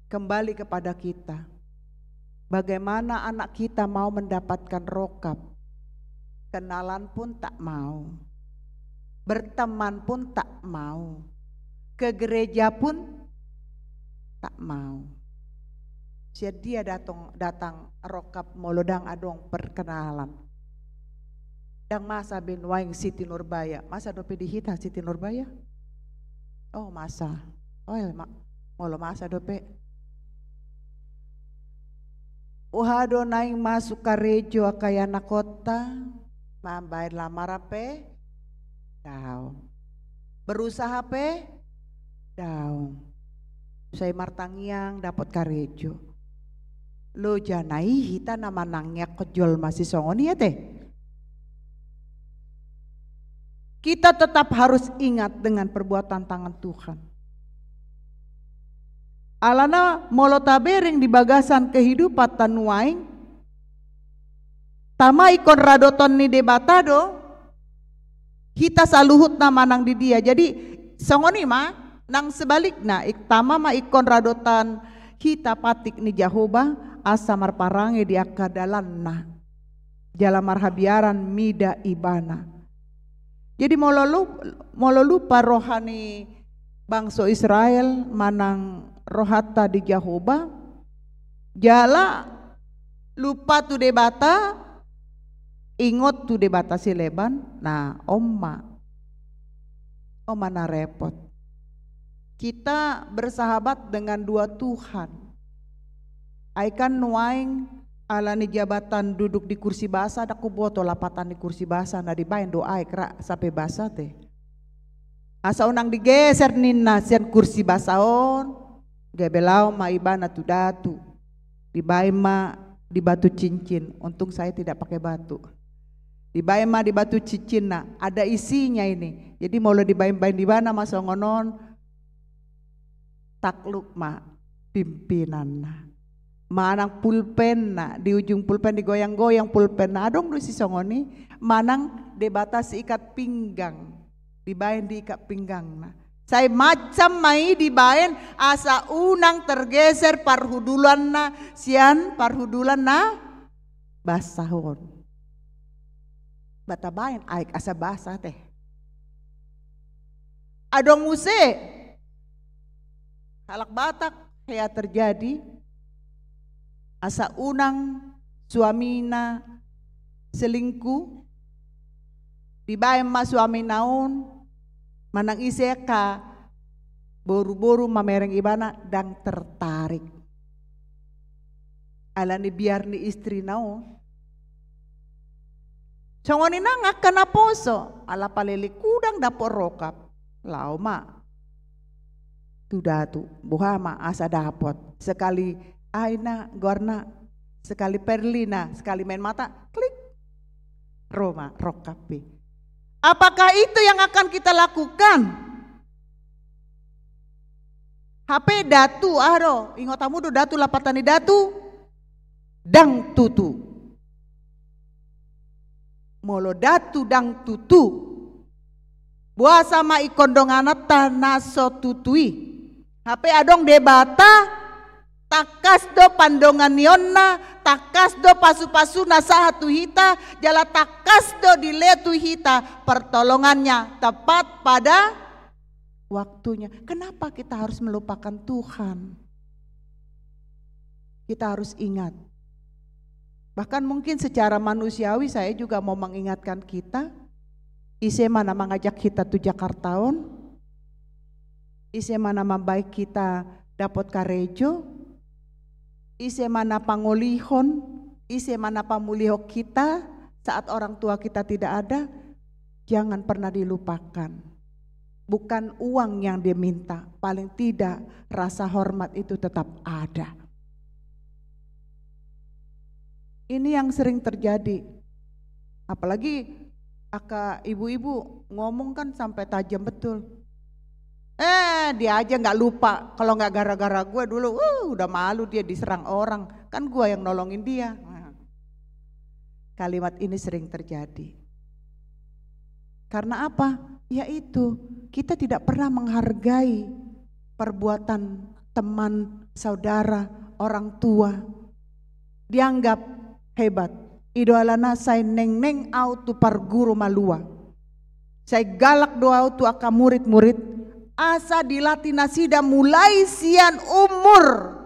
Kembali kepada kita. Bagaimana anak kita mau mendapatkan rongkap? Kenalan pun tak mau. Berteman pun tak mau. Ke gereja pun tak mau. Sian dia datang, datang rongkap molo ndang adong perkenalan. Ndang masa be nuaeng Siti Nurbaya. Masa dope di hita Siti Nurbaya? Oh, masa. Oh, ya, ma-, molo masa dope. Boha do naeng masuk karejo angka ianakhonta, mambaen lamaran pe daong. Berusaha pe daong. Sai martangiang dapot karejo. Loja na i hita na manangianghon jolma sisongon i ate. Kita tetap harus ingat dengan perbuatan tangan Tuhan. Alana molo tabereng di bagasan kehidupanta nuaeng, tama ingkon radotan ni Debata do hita saluhutna manang di dia. Jadi songon i ma, nang sebalikna, ik-, tama ma ingkon radotan hita patik ni Jahowa, asa marparange di angka dalanna jala marhabiaran mida Ibana. Jadi molo lu-, molo lupa roha ni bangso Israel manang rohanta di Jahowa, jala lupa tu Debata, ingot tu debata sileban, na on ma. On ma na repot. Kita bersahabat dengan dua Tuhan. Ai kan nuaeng ala ni jabatan duduk di kursi basa, ndang huboto lapatan ni kursi basa, na dibaen do aek ra sampe basa ate. Asa unang digeser ninna sian kursi basa on, gabe laho ma ibana tu datu. Dibaen ma di batu cincin, untung saya tidak pakai batu. Dibaen ma di batu cincinna, ada isinya ini. Jadi molo dibaen-baen ibana ma songon on, takluk ma pimpinanna. Manang pulpenna, di ujung pulpen digoyang-goyang pulpenna, adong do sisongon i, manang debata siikat pinggang, dibaen di ikat pinggangna. Sai macam ma i dibaen asa unang tergeser parhudulanna sian parhudulan na basa on. Ba tabaen aek asa basa ate. Adong muse halak Batak hea terjadi asa unang suamina selingkuh, dibaen ma suamina on manang ise angka boru-boru mamereng ibana ndang tertarik. Ala ni biar ni istrina on. Songon i nang angka naposo, ala palelik hudang dapot rongkap. Laho ma tu datu, boha ma asa dapot. Sekali Aina goarna, sekali Perlina, sekali main mata, klik. Ro ma rongkap i. Apakah itu yang akan kita lakukan? Hape datu, aha do, ingot hamu do datu, lapatan ni datu? Ndang tutu. Molo datu ndang tutu, boasa ma ingkon dongananta na so tutu i? Hape adong Debata, tangkas do pandonganionna, tangkas do pasu-pasuna sahat tu hita, jala tangkas do dilehon tu hita pertolongannya tepat pada waktunya. Kenapa kita harus melupakan Tuhan? Kita harus ingat. Bahkan mungkin secara manusiawi saya juga mau mengingatkan kita, ise ma na mangajak hita tu Jakarta on, ise ma na mambaen hita dapot karejo, ise ma na pangolihon, ise ma na pamulihon hita saat orang tua kita tidak ada, jangan pernah dilupakan. Bukan uang yang dia minta, paling tidak rasa hormat itu tetap ada. Ini yang sering terjadi. Apalagi angka ibu-ibu ngomong kan sampai tajam betul. Eh, dia aja nggak lupa. Kalau nggak gara-gara gue dulu, uh, udah malu dia diserang orang. Kan gue yang nolongin dia. Nah. Kalimat ini sering terjadi. Karena apa? Yaitu, kita tidak pernah menghargai perbuatan teman, saudara, orang tua. Dianggap hebat. I do alana sai nengneng ahu tu parguru malua. Sai galak do ahu tu angka murid-murid, asa dilatih nasida mulai sian umur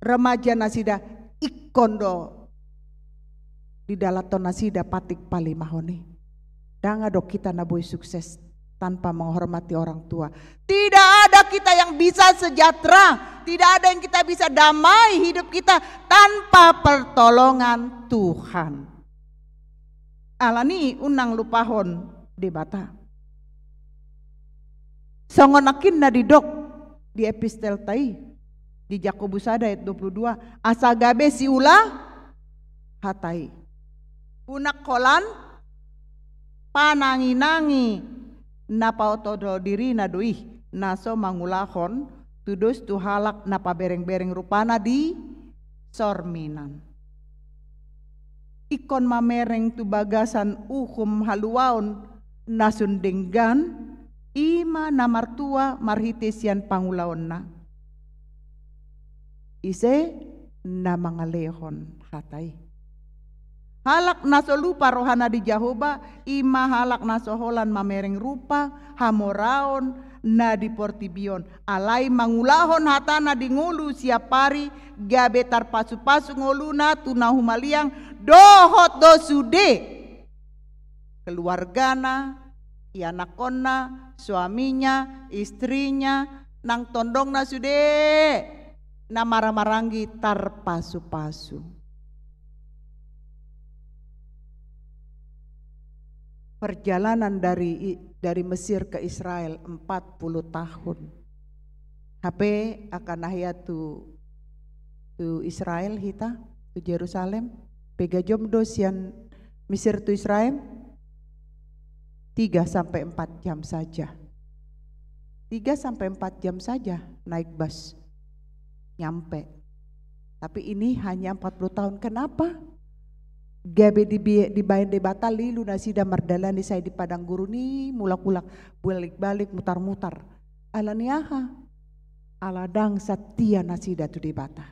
remaja nasida, ingkon do didalanhon nasida patik palimahon i. Ndang adong hita na boi sukses tanpa menghormati orang tua. Tidak ada kita yang bisa sejahtera, tidak ada yang kita bisa damai hidup kita tanpa pertolongan Tuhan. Alani i unang lupahon Debata. Songon nangkin na didok di epistelta i, di Jakobus sada ayat dua puluh dua, asa gabe siula hata i. Unang holan pananginangi na paoto-oto dirina do i, na so mangulahon tudos tu halak na pabereng-bereng rupana di sorminan. Ingkon mamereng tu bagasan uhum haluaon na sun denggan, i ma na martua marhite sian pangulaonna. Ise na mangalehon hata i? Halak na so lupa rohana di Jahowa, i ma halak na so holan mamereng rupa, hamoraon na di portibi on. Alai mangulahon hatana di ngolu siap ari, gabe tarpasu-pasu ngoluna tu na humaliang, dohot do sude keluargana, ianakhonna, suaminya, istrinya, nang tondongna sude na marhaha-maranggi tarpasu-pasu. Perjalanan dari, dari Mesir ke Israel empat puluh tahun. Hape angka na hea tu, tu Israel hita, tu Jerusalem, pe gajom do sian Mesir tu Israel, tiga sampai empat jam saja. Tiga sampai empat jam saja naik bus. Nyampe. Tapi ini hanya empat puluh tahun. Kenapa? Gabe dibi-, dibaen Debata lilu nasida mardalani sai di padang gurun i, mulak-ulak, balik-balik, mutar-mutar. Alani aha? Ala ndang satia nasida tu Debata.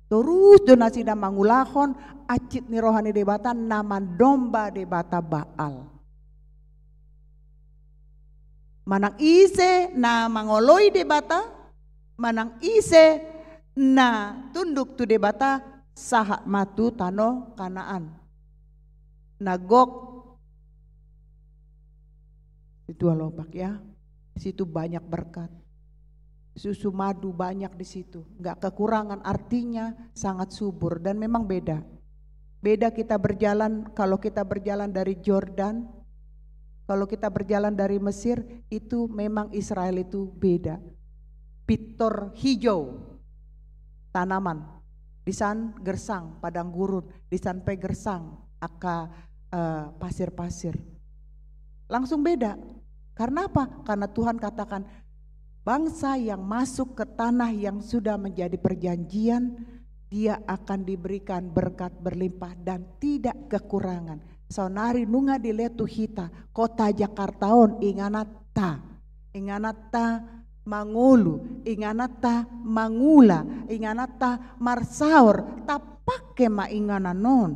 Torus do nasida mangulahon hansit ni roha ni Debata na mandomba debata Baal. Manang ise na mangoloi Debata, manang ise na tunduk tu Debata, sahat ma tu tano Kanaan. Na gok di dua lobak, ya. Situ banyak berkat. Susu madu banyak di situ. Nggak kekurangan, artinya sangat subur. Dan memang beda. Beda kita berjalan, kalau kita berjalan dari Jordan, kalau kita berjalan dari Mesir, itu memang Israel itu beda. Pintor hijau tanaman. Disan gersang padang gurun, disan pe gersang angka, eh, pasir-pasir. Langsung beda. Karena apa? Karena Tuhan katakan, bangsa yang masuk ke tanah yang sudah menjadi perjanjian, dia akan diberikan berkat berlimpah dan tidak kekurangan. Saonari nunga dilehon tu hita, kota Jakarta on, ingananta. Ingananta mangolu, ingananta mangula, ingananta marsaor, tapake ma inganan on.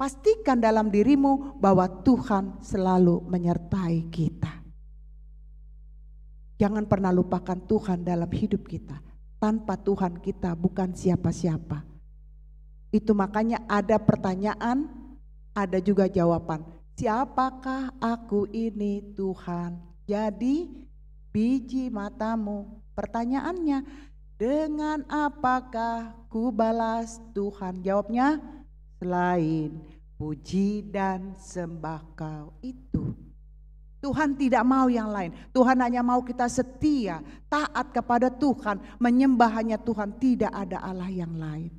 Pastikan dalam dirimu bahwa Tuhan selalu menyertai kita. Jangan pernah lupakan Tuhan dalam hidup kita. Tanpa Tuhan kita bukan siapa-siapa. Itu makanya ada pertanyaan, ada juga jawaban. Siapakah aku ini, Tuhan? Jadi, biji matamu. Pertanyaannya, dengan apakah kubalas Tuhan? Jawabnya, selain puji dan sembah Kau itu. Tuhan tidak mau yang lain. Tuhan hanya mau kita setia, taat kepada Tuhan, menyembah hanya Tuhan, tidak ada Allah yang lain.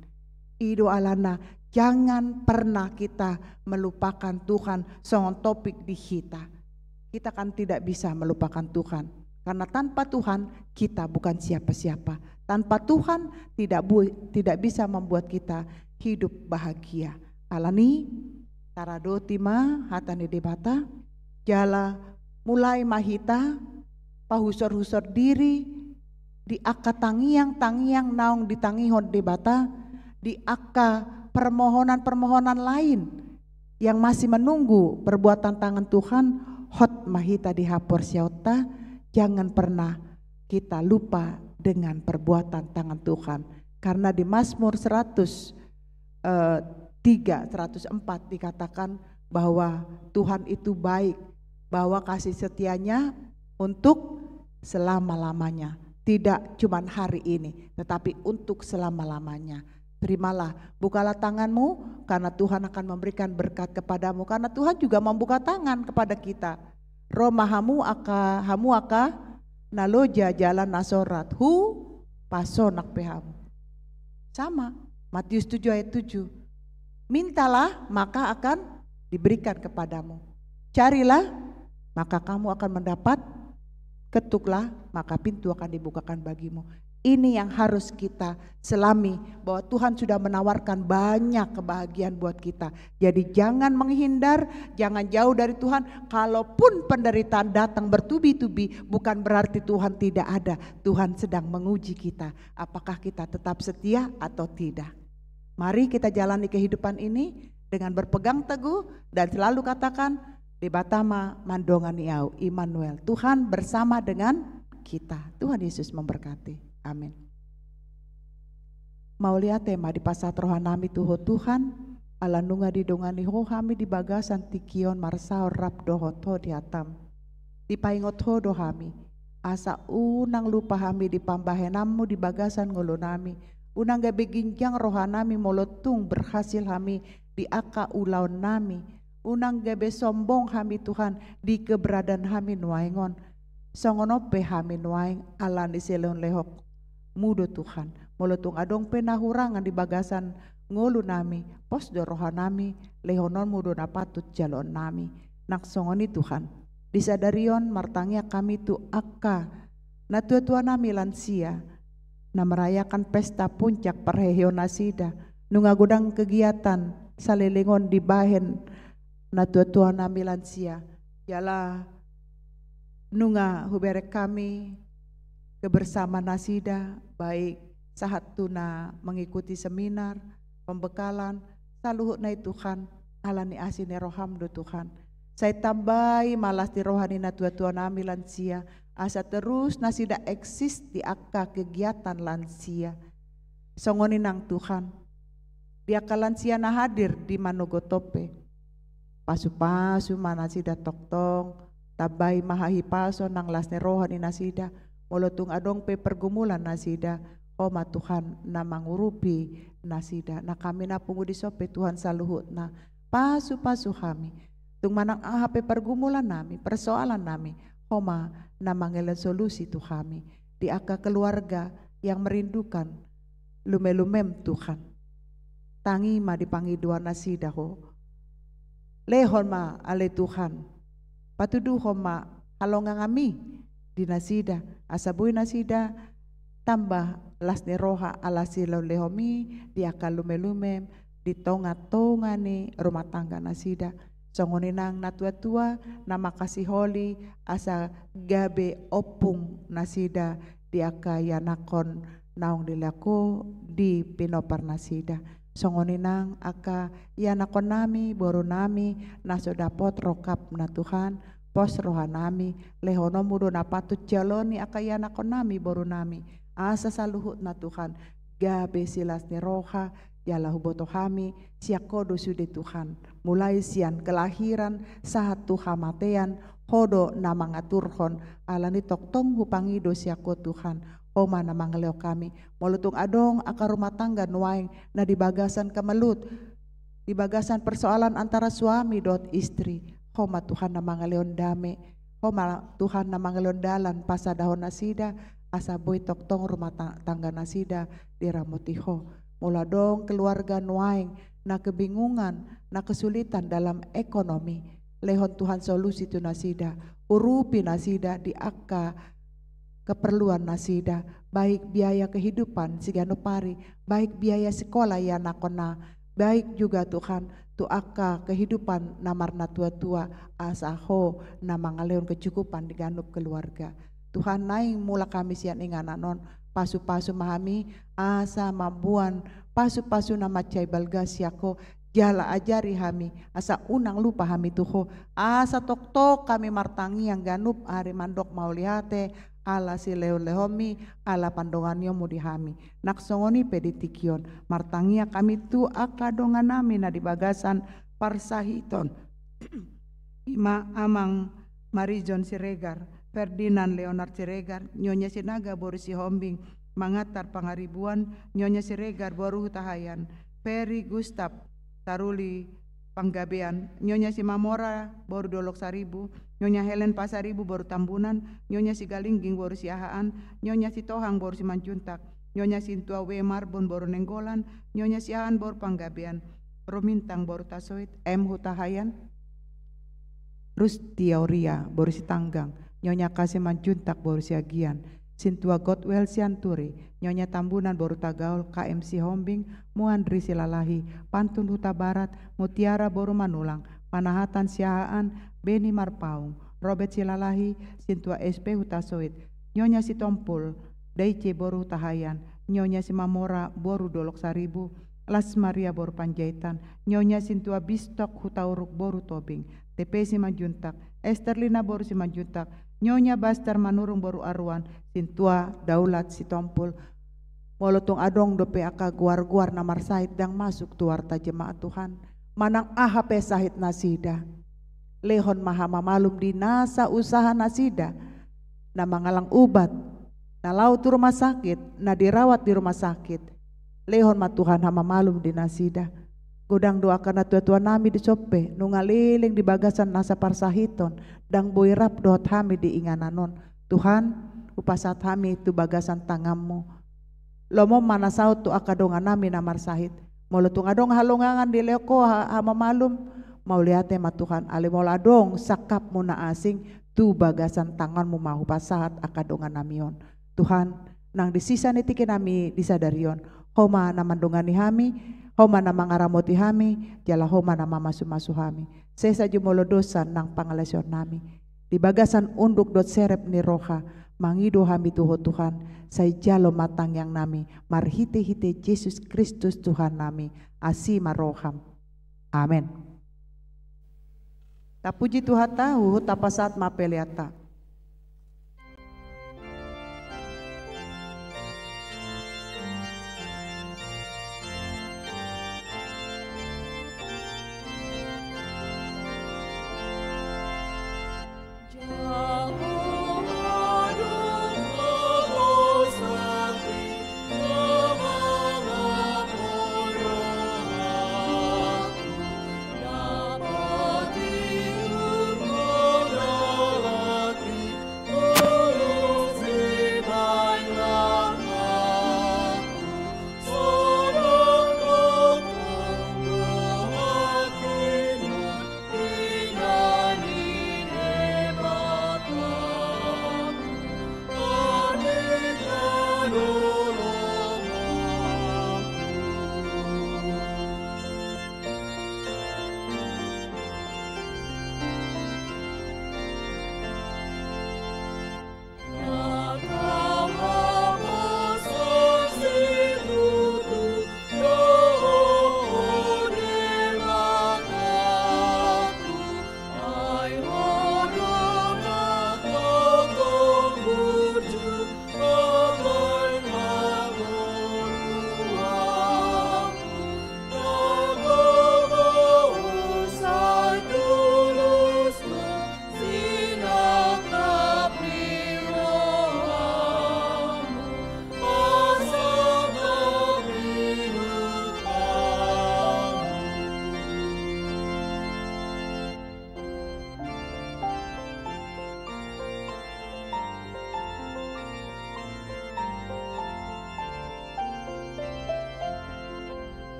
I do alana, jangan pernah kita melupakan Tuhan songon topik di hita. Kita kan tidak bisa melupakan Tuhan. Karena tanpa Tuhan, kita bukan siapa-siapa. Tanpa Tuhan, tidak bu-, tidak bisa membuat kita hidup bahagia. Alani, taradoti ma hata ni Debata, jala mulai ma hita pahusor-husor diri di angka tangiang-tangiang naung ditangihon Debata, di angka permohonan-permohonan lain yang masih menunggu perbuatan tangan Tuhan, hot ma hita di haporseaonta, jangan pernah kita lupa dengan perbuatan tangan Tuhan. Karena di Mazmur seratus, eh, tiga, seratus empat dikatakan bahwa Tuhan itu baik, bahwa kasih setianya untuk selama-lamanya. Tidak cuman hari ini, tetapi untuk selama-lamanya. Terimalah, bukalah tanganmu, karena Tuhan akan memberikan berkat kepadamu, karena Tuhan juga membuka tangan kepada kita. Ro ma hamu angka, hamu angka na loja jala na sorrat, hupasonak pe hamu. Sama, Matius tujuh ayat tujuh. Mintalah, maka akan diberikan kepadamu. Carilah, maka kamu akan mendapat. Ketuklah, maka pintu akan dibukakan bagimu. Ini yang harus kita selami, bahwa Tuhan sudah menawarkan banyak kebahagiaan buat kita. Jadi jangan menghindar, jangan jauh dari Tuhan. Kalaupun penderitaan datang bertubi-tubi, bukan berarti Tuhan tidak ada. Tuhan sedang menguji kita, apakah kita tetap setia atau tidak. Mari kita jalani kehidupan ini dengan berpegang teguh dan selalu katakan, Debata ma mandongani au, Immanuel, Tuhan bersama dengan kita. Tuhan Yesus memberkati. Amin. Mauliate ma dipasahat roha nami tu Ho Tuhan, ala nunga didongani Ho hami di bagasan tingki on marsaor rap dohot Ho di hatam. Dipaingot Ho do hami, asa unang lupa hami di pambahenanMu di bagasan ngolu nami. Unang gabe ginjang roha nami molo tung berhasil hami di angka ulaon nami. Unang gabe sombong hami, Tuhan, di keberadaan hami nuaeng on. Songon on pe hami nuaeng, ala ni silehon-lehonMu do, Tuhan. Molo tung adong pe na hurangan di bagasan ngolu nami, pos do roha nami, lehononMu do na patut jaloon nami. Nang songon i, Tuhan, di sadari on martangiang hami tu angka natua-tua nami lansia, na merayakan pesta puncak parheheon nasida, nunga godang kegiatan saleleng on dibahen natua-tua nami lansia, jala nunga hubereng hami kebersamaan nasida, baik sahat tu na mengikuti seminar, pembekalan, saluhutna i, Tuhan, ala ni asi ni rohaM do, Tuhan. Sai tambai ma las ni roha ni natua-tua nami lansia, asa terus nasida eksis di angka kegiatan lansia. Songon i nang, Tuhan, di angka lansia na hadir di manogot on pe, pasu-pasu ma nasida tongtong, tambai ma hahipason nang las ni roha ni nasida, molo tung adong pe pergumulan nasida, Ho ma, Tuhan, na mangurupi nasida. Nang hami na pungu dison pe, Tuhan, saluhutna, pasu-pasu hami. Tung manang aha pe pergumulan nami, persoalan nami, Ho ma na mangalehon solusi tu hami. Di angka keluarga yang merindukan lume-lumeM, Tuhan, tangi ma di pangidoan nasida Ho. Lehon ma, ale Tuhan, patuduhon ma halonganganMi di nasida, asa boi nasida tamba las ni roha ala silehon-lehonMi di angka lume-lumeM, di tonga-tonga ni rumah tangga nasida. Songon i nang natua-tua na mangkasiholi asa gabe ompung nasida di angka ianakhon naung dilehon Ho di pinompar nasida. Songon i nang angka ianakhon nami, boru nami, na so dapot rongkapna, Tuhan, pos roha nami, lehononMu do na patut jaloon ni angka ianakhon nami, boru nami, asa saluhutna, Tuhan, gabe silas ni roha, jala huboto hami, sian Ho do sude, Tuhan, mulai sian kelahiran sahat tu hamatean, Ho do na mangaturhon. Ala ni tongtong hupangido sian Ho, Tuhan, Ho ma na mangalehon hami. Molo tung adong angka rumah tangga nuaeng na di bagasan kemelut, di bagasan persoalan antara suami dohot istri, Ho ma, Tuhan, na mangalehon dame. Ho ma, Tuhan, na mangalehon dalan pasadahon nasida, asa boi tongtong rumah ta-, tangga nasida diramoti Ho. Molo adong keluarga nuaeng na kebingungan, na kesulitan dalam ekonomi, lehon, Tuhan, solusi tu nasida. Urupi nasida di angka keperluan nasida, baik biaya kehidupan siganup ari, baik biaya sikola ianakhonna, baik juga, Tuhan, tu angka kehidupan na marnatua-tua, asa Ho na mangalehon kecukupan di ganup keluarga. Tuhan, naeng mulak hami sian inganan on, pasu-pasu ma hami, asa mamboan pasu-pasu na mansai balga sian Ho, jala ajari hami, asa unang lupa hami tu Ho, asa tongtong hami martangiang ganup ari mandok mauliate, ala silehonlehonmi, ala pandonganionmu di hami. Nang songon i pe di tingki on, martangiang hami tu angka dongannami na di bagasan parsahiton. I ma amang Marijon Siregar, Ferdinand Leonard Siregar, Nyonya Sinaga boru Sihombing, Mangantar Pangaribuan, Nyonya Siregar boru Hutahaean, Ferry Gustav Taruli Panggabean, Nyonya Simamora boru Dolok Saribu, Nyonya Helen Pasaribu boru Tambunan, Nyonya Sigalingging boru Siahaan, Nyonya Sitohang boru Simanjuntak, Nyonya Sintua W Marbun boru Nainggolan, Nyonya Siahaan boru Panggabean, Rumintang boru Tasoit, M Hutahaean, Rusti Auria boru Sitanggang, Nyonya K Simanjuntak boru Siagian, Sintua Godwell Sianturi, Nyonya Tambunan boru Tagaol, K M Sihombing, Muandri Silalahi, Pantun Hutabarat, Mutiara boru Manulang, Panahatan Siahaan, Beni Marpaung, Robert Silalahi, Sintua S P Hutasoit, Nyonya Sitompul, Daice boru Hutahaean, Nyonya Simamora boru Dolok Saribu, Las Maria boru Panjaitan, Nyonya Sintua Bistok Hutauruk boru Tobing, T P Simanjuntak, Esterlina boru Simanjuntak, Nyonya Baster Manurung boru Aruan, Sintua Daulat Sitompul. Molo tung adong dope angka goar-goar na marsahit ndang masuk tu warta jemaat Tuhan, manang aha pe sahit nasida, lehon ma hamamalum di nasa usaha nasida, na mangalang ubat, na laho tu rumah sakit, na dirawat di rumah sakit. Lehon ma Tuhan hamamalum di nasida. Godang do angka natua-tua nami di son pe, nunga leleng di bagasan nasa parsahiton, ndang boi rap dohot hami di inganan on. Tuhan, hupasahat hami tu bagasan tanganmu. Lomo ma na saut tu angka dongan nami na marsahit. Molo tung adong halongangan dilehon ho ha-, hamamalum, mauliate ma Tuhan, alai molo adong sangkapmu na asing, tu bagasan tanganmu ma hupasahat angka dongan nami on. Tuhan, nang di sisa ni tingki nami di sadari on, ho ma na mandongani hami, ho ma na mangaramoti hami, jala ho ma na mamasu-masu hami. Sesa jumolo dosa nang pangalaosion nami. Di bagasan unduk dohot serep ni roha, mangido hami tu ho Tuhan, sai jalo ma tangiang nami, marhite-hite Jesus Kristus Tuhan nami, asi ma roham. Amen. Tapuji Tuhanta, huhut tapasahat ma peleanta.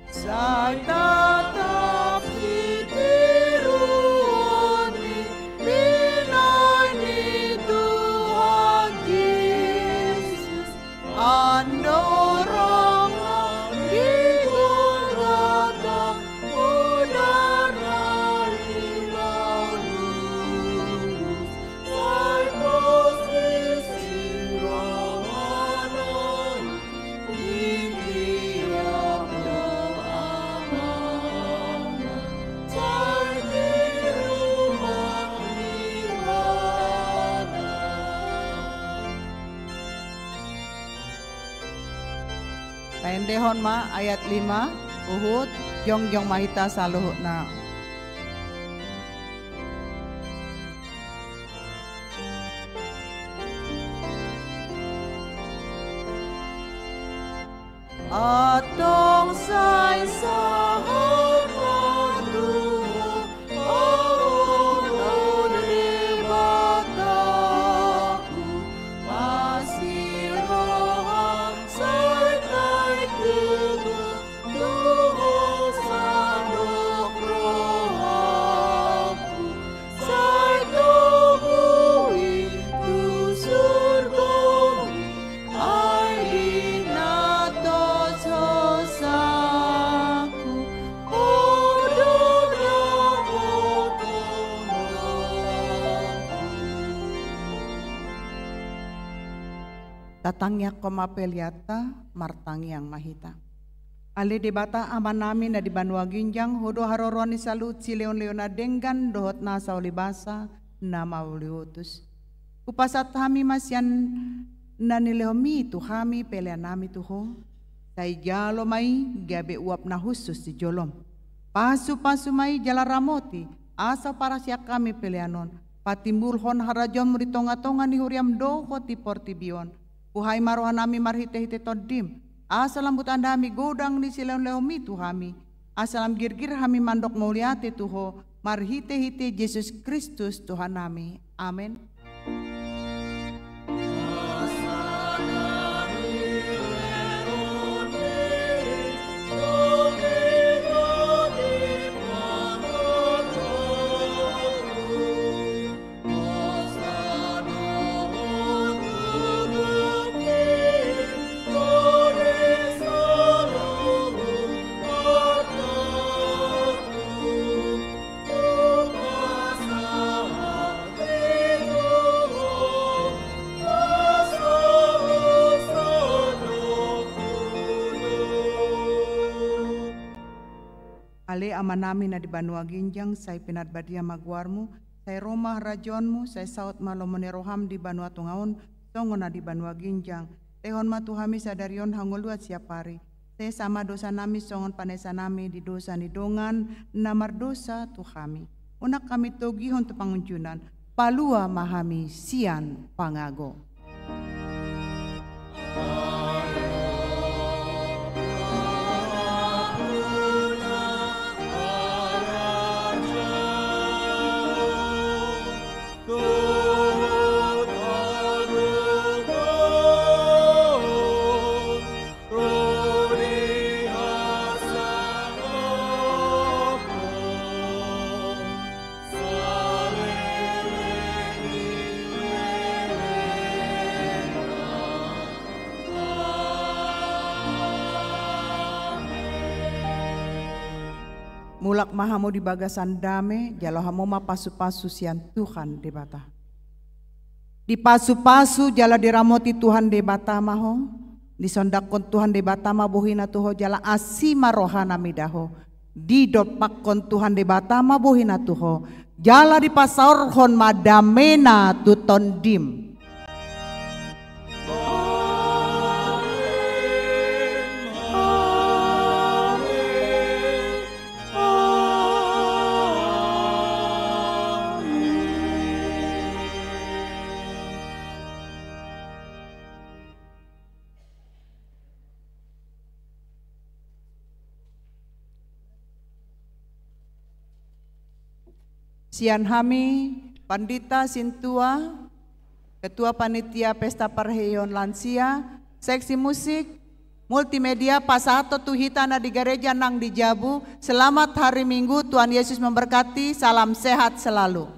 Sai tatap sitiruon ni binahen ni Tuhan Jesus, andorang di Golgota, udarna rilau lurus, sai pos di silangan aek. Taendehon ma ayat lima, huhut jongjong ma hita saluhutna. Antong sai sahat ma tu Ho, o Debataku, asi roham sai taek tu Ho, tu Ho sandok rohangku, sai togu i tu surgo i, ai di na tos hosangku, o do dapotonku. Tatangiangkon ma peleanta, martangiang ma hita. Ale Debata Amanami na di banua ginjang, Ho do haroroan ni saluhut silehonlehon na denggan dohot nasa ulibasa na mauliutus. Hupasahat hami ma sian na nilehonMi tu hami peleannami tu Ho. Sai jalo ma i gabe uap na hushus di joloM. Pasupasu ma i jala ramoti, asa huparsiak hami pelean on patimbulhon harajaonMu di tongatonga ni huriaM dohot di portibi on. Buhai ma rohanami marhitehite TondiM, asa lam hutanda hami godang ni silehonlehonMi tu hami, asa lam girgir hami mandok mauliate tu Ho marhitehite Jesus Kristus Tuhannami. Amen. Ale Amanami na di banua ginjang, sai pinarbadia ma goarMu, sai ro ma harajaonMu, sai saut ma lomo ni rohaM di banua tonga on, songon na di banua ginjang. Lehon ma tu hami sadari on hangoluan siapari. Sesa ma dosanami songon panesanami di dosa ni dongan na mardosa tu hami. Unang hami togihon tu pangunjunan, palua ma hami sian pangago. Mulak ma hamu di bagasan dame, jalo hamu ma pasupasu sian Tuhan Debata. Dipasupasu jala diramoti Tuhan Debata ma ho, disondangkon Tuhan Debata ma bohina tu ho, jala asi ma rohana mida ho. Didompakkon Tuhan Debata ma bohina tu ho, jala dipasaorhon ma damena tu tondim. Sian hami, Pandita Sintua, Ketua Panitia Pesta Parheion Lansia, Seksi Musik, Multimedia pasahathon tu hita na di gareja nang di jabu. Selamat hari Minggu, Tuhan Yesus memberkati, salam sehat selalu.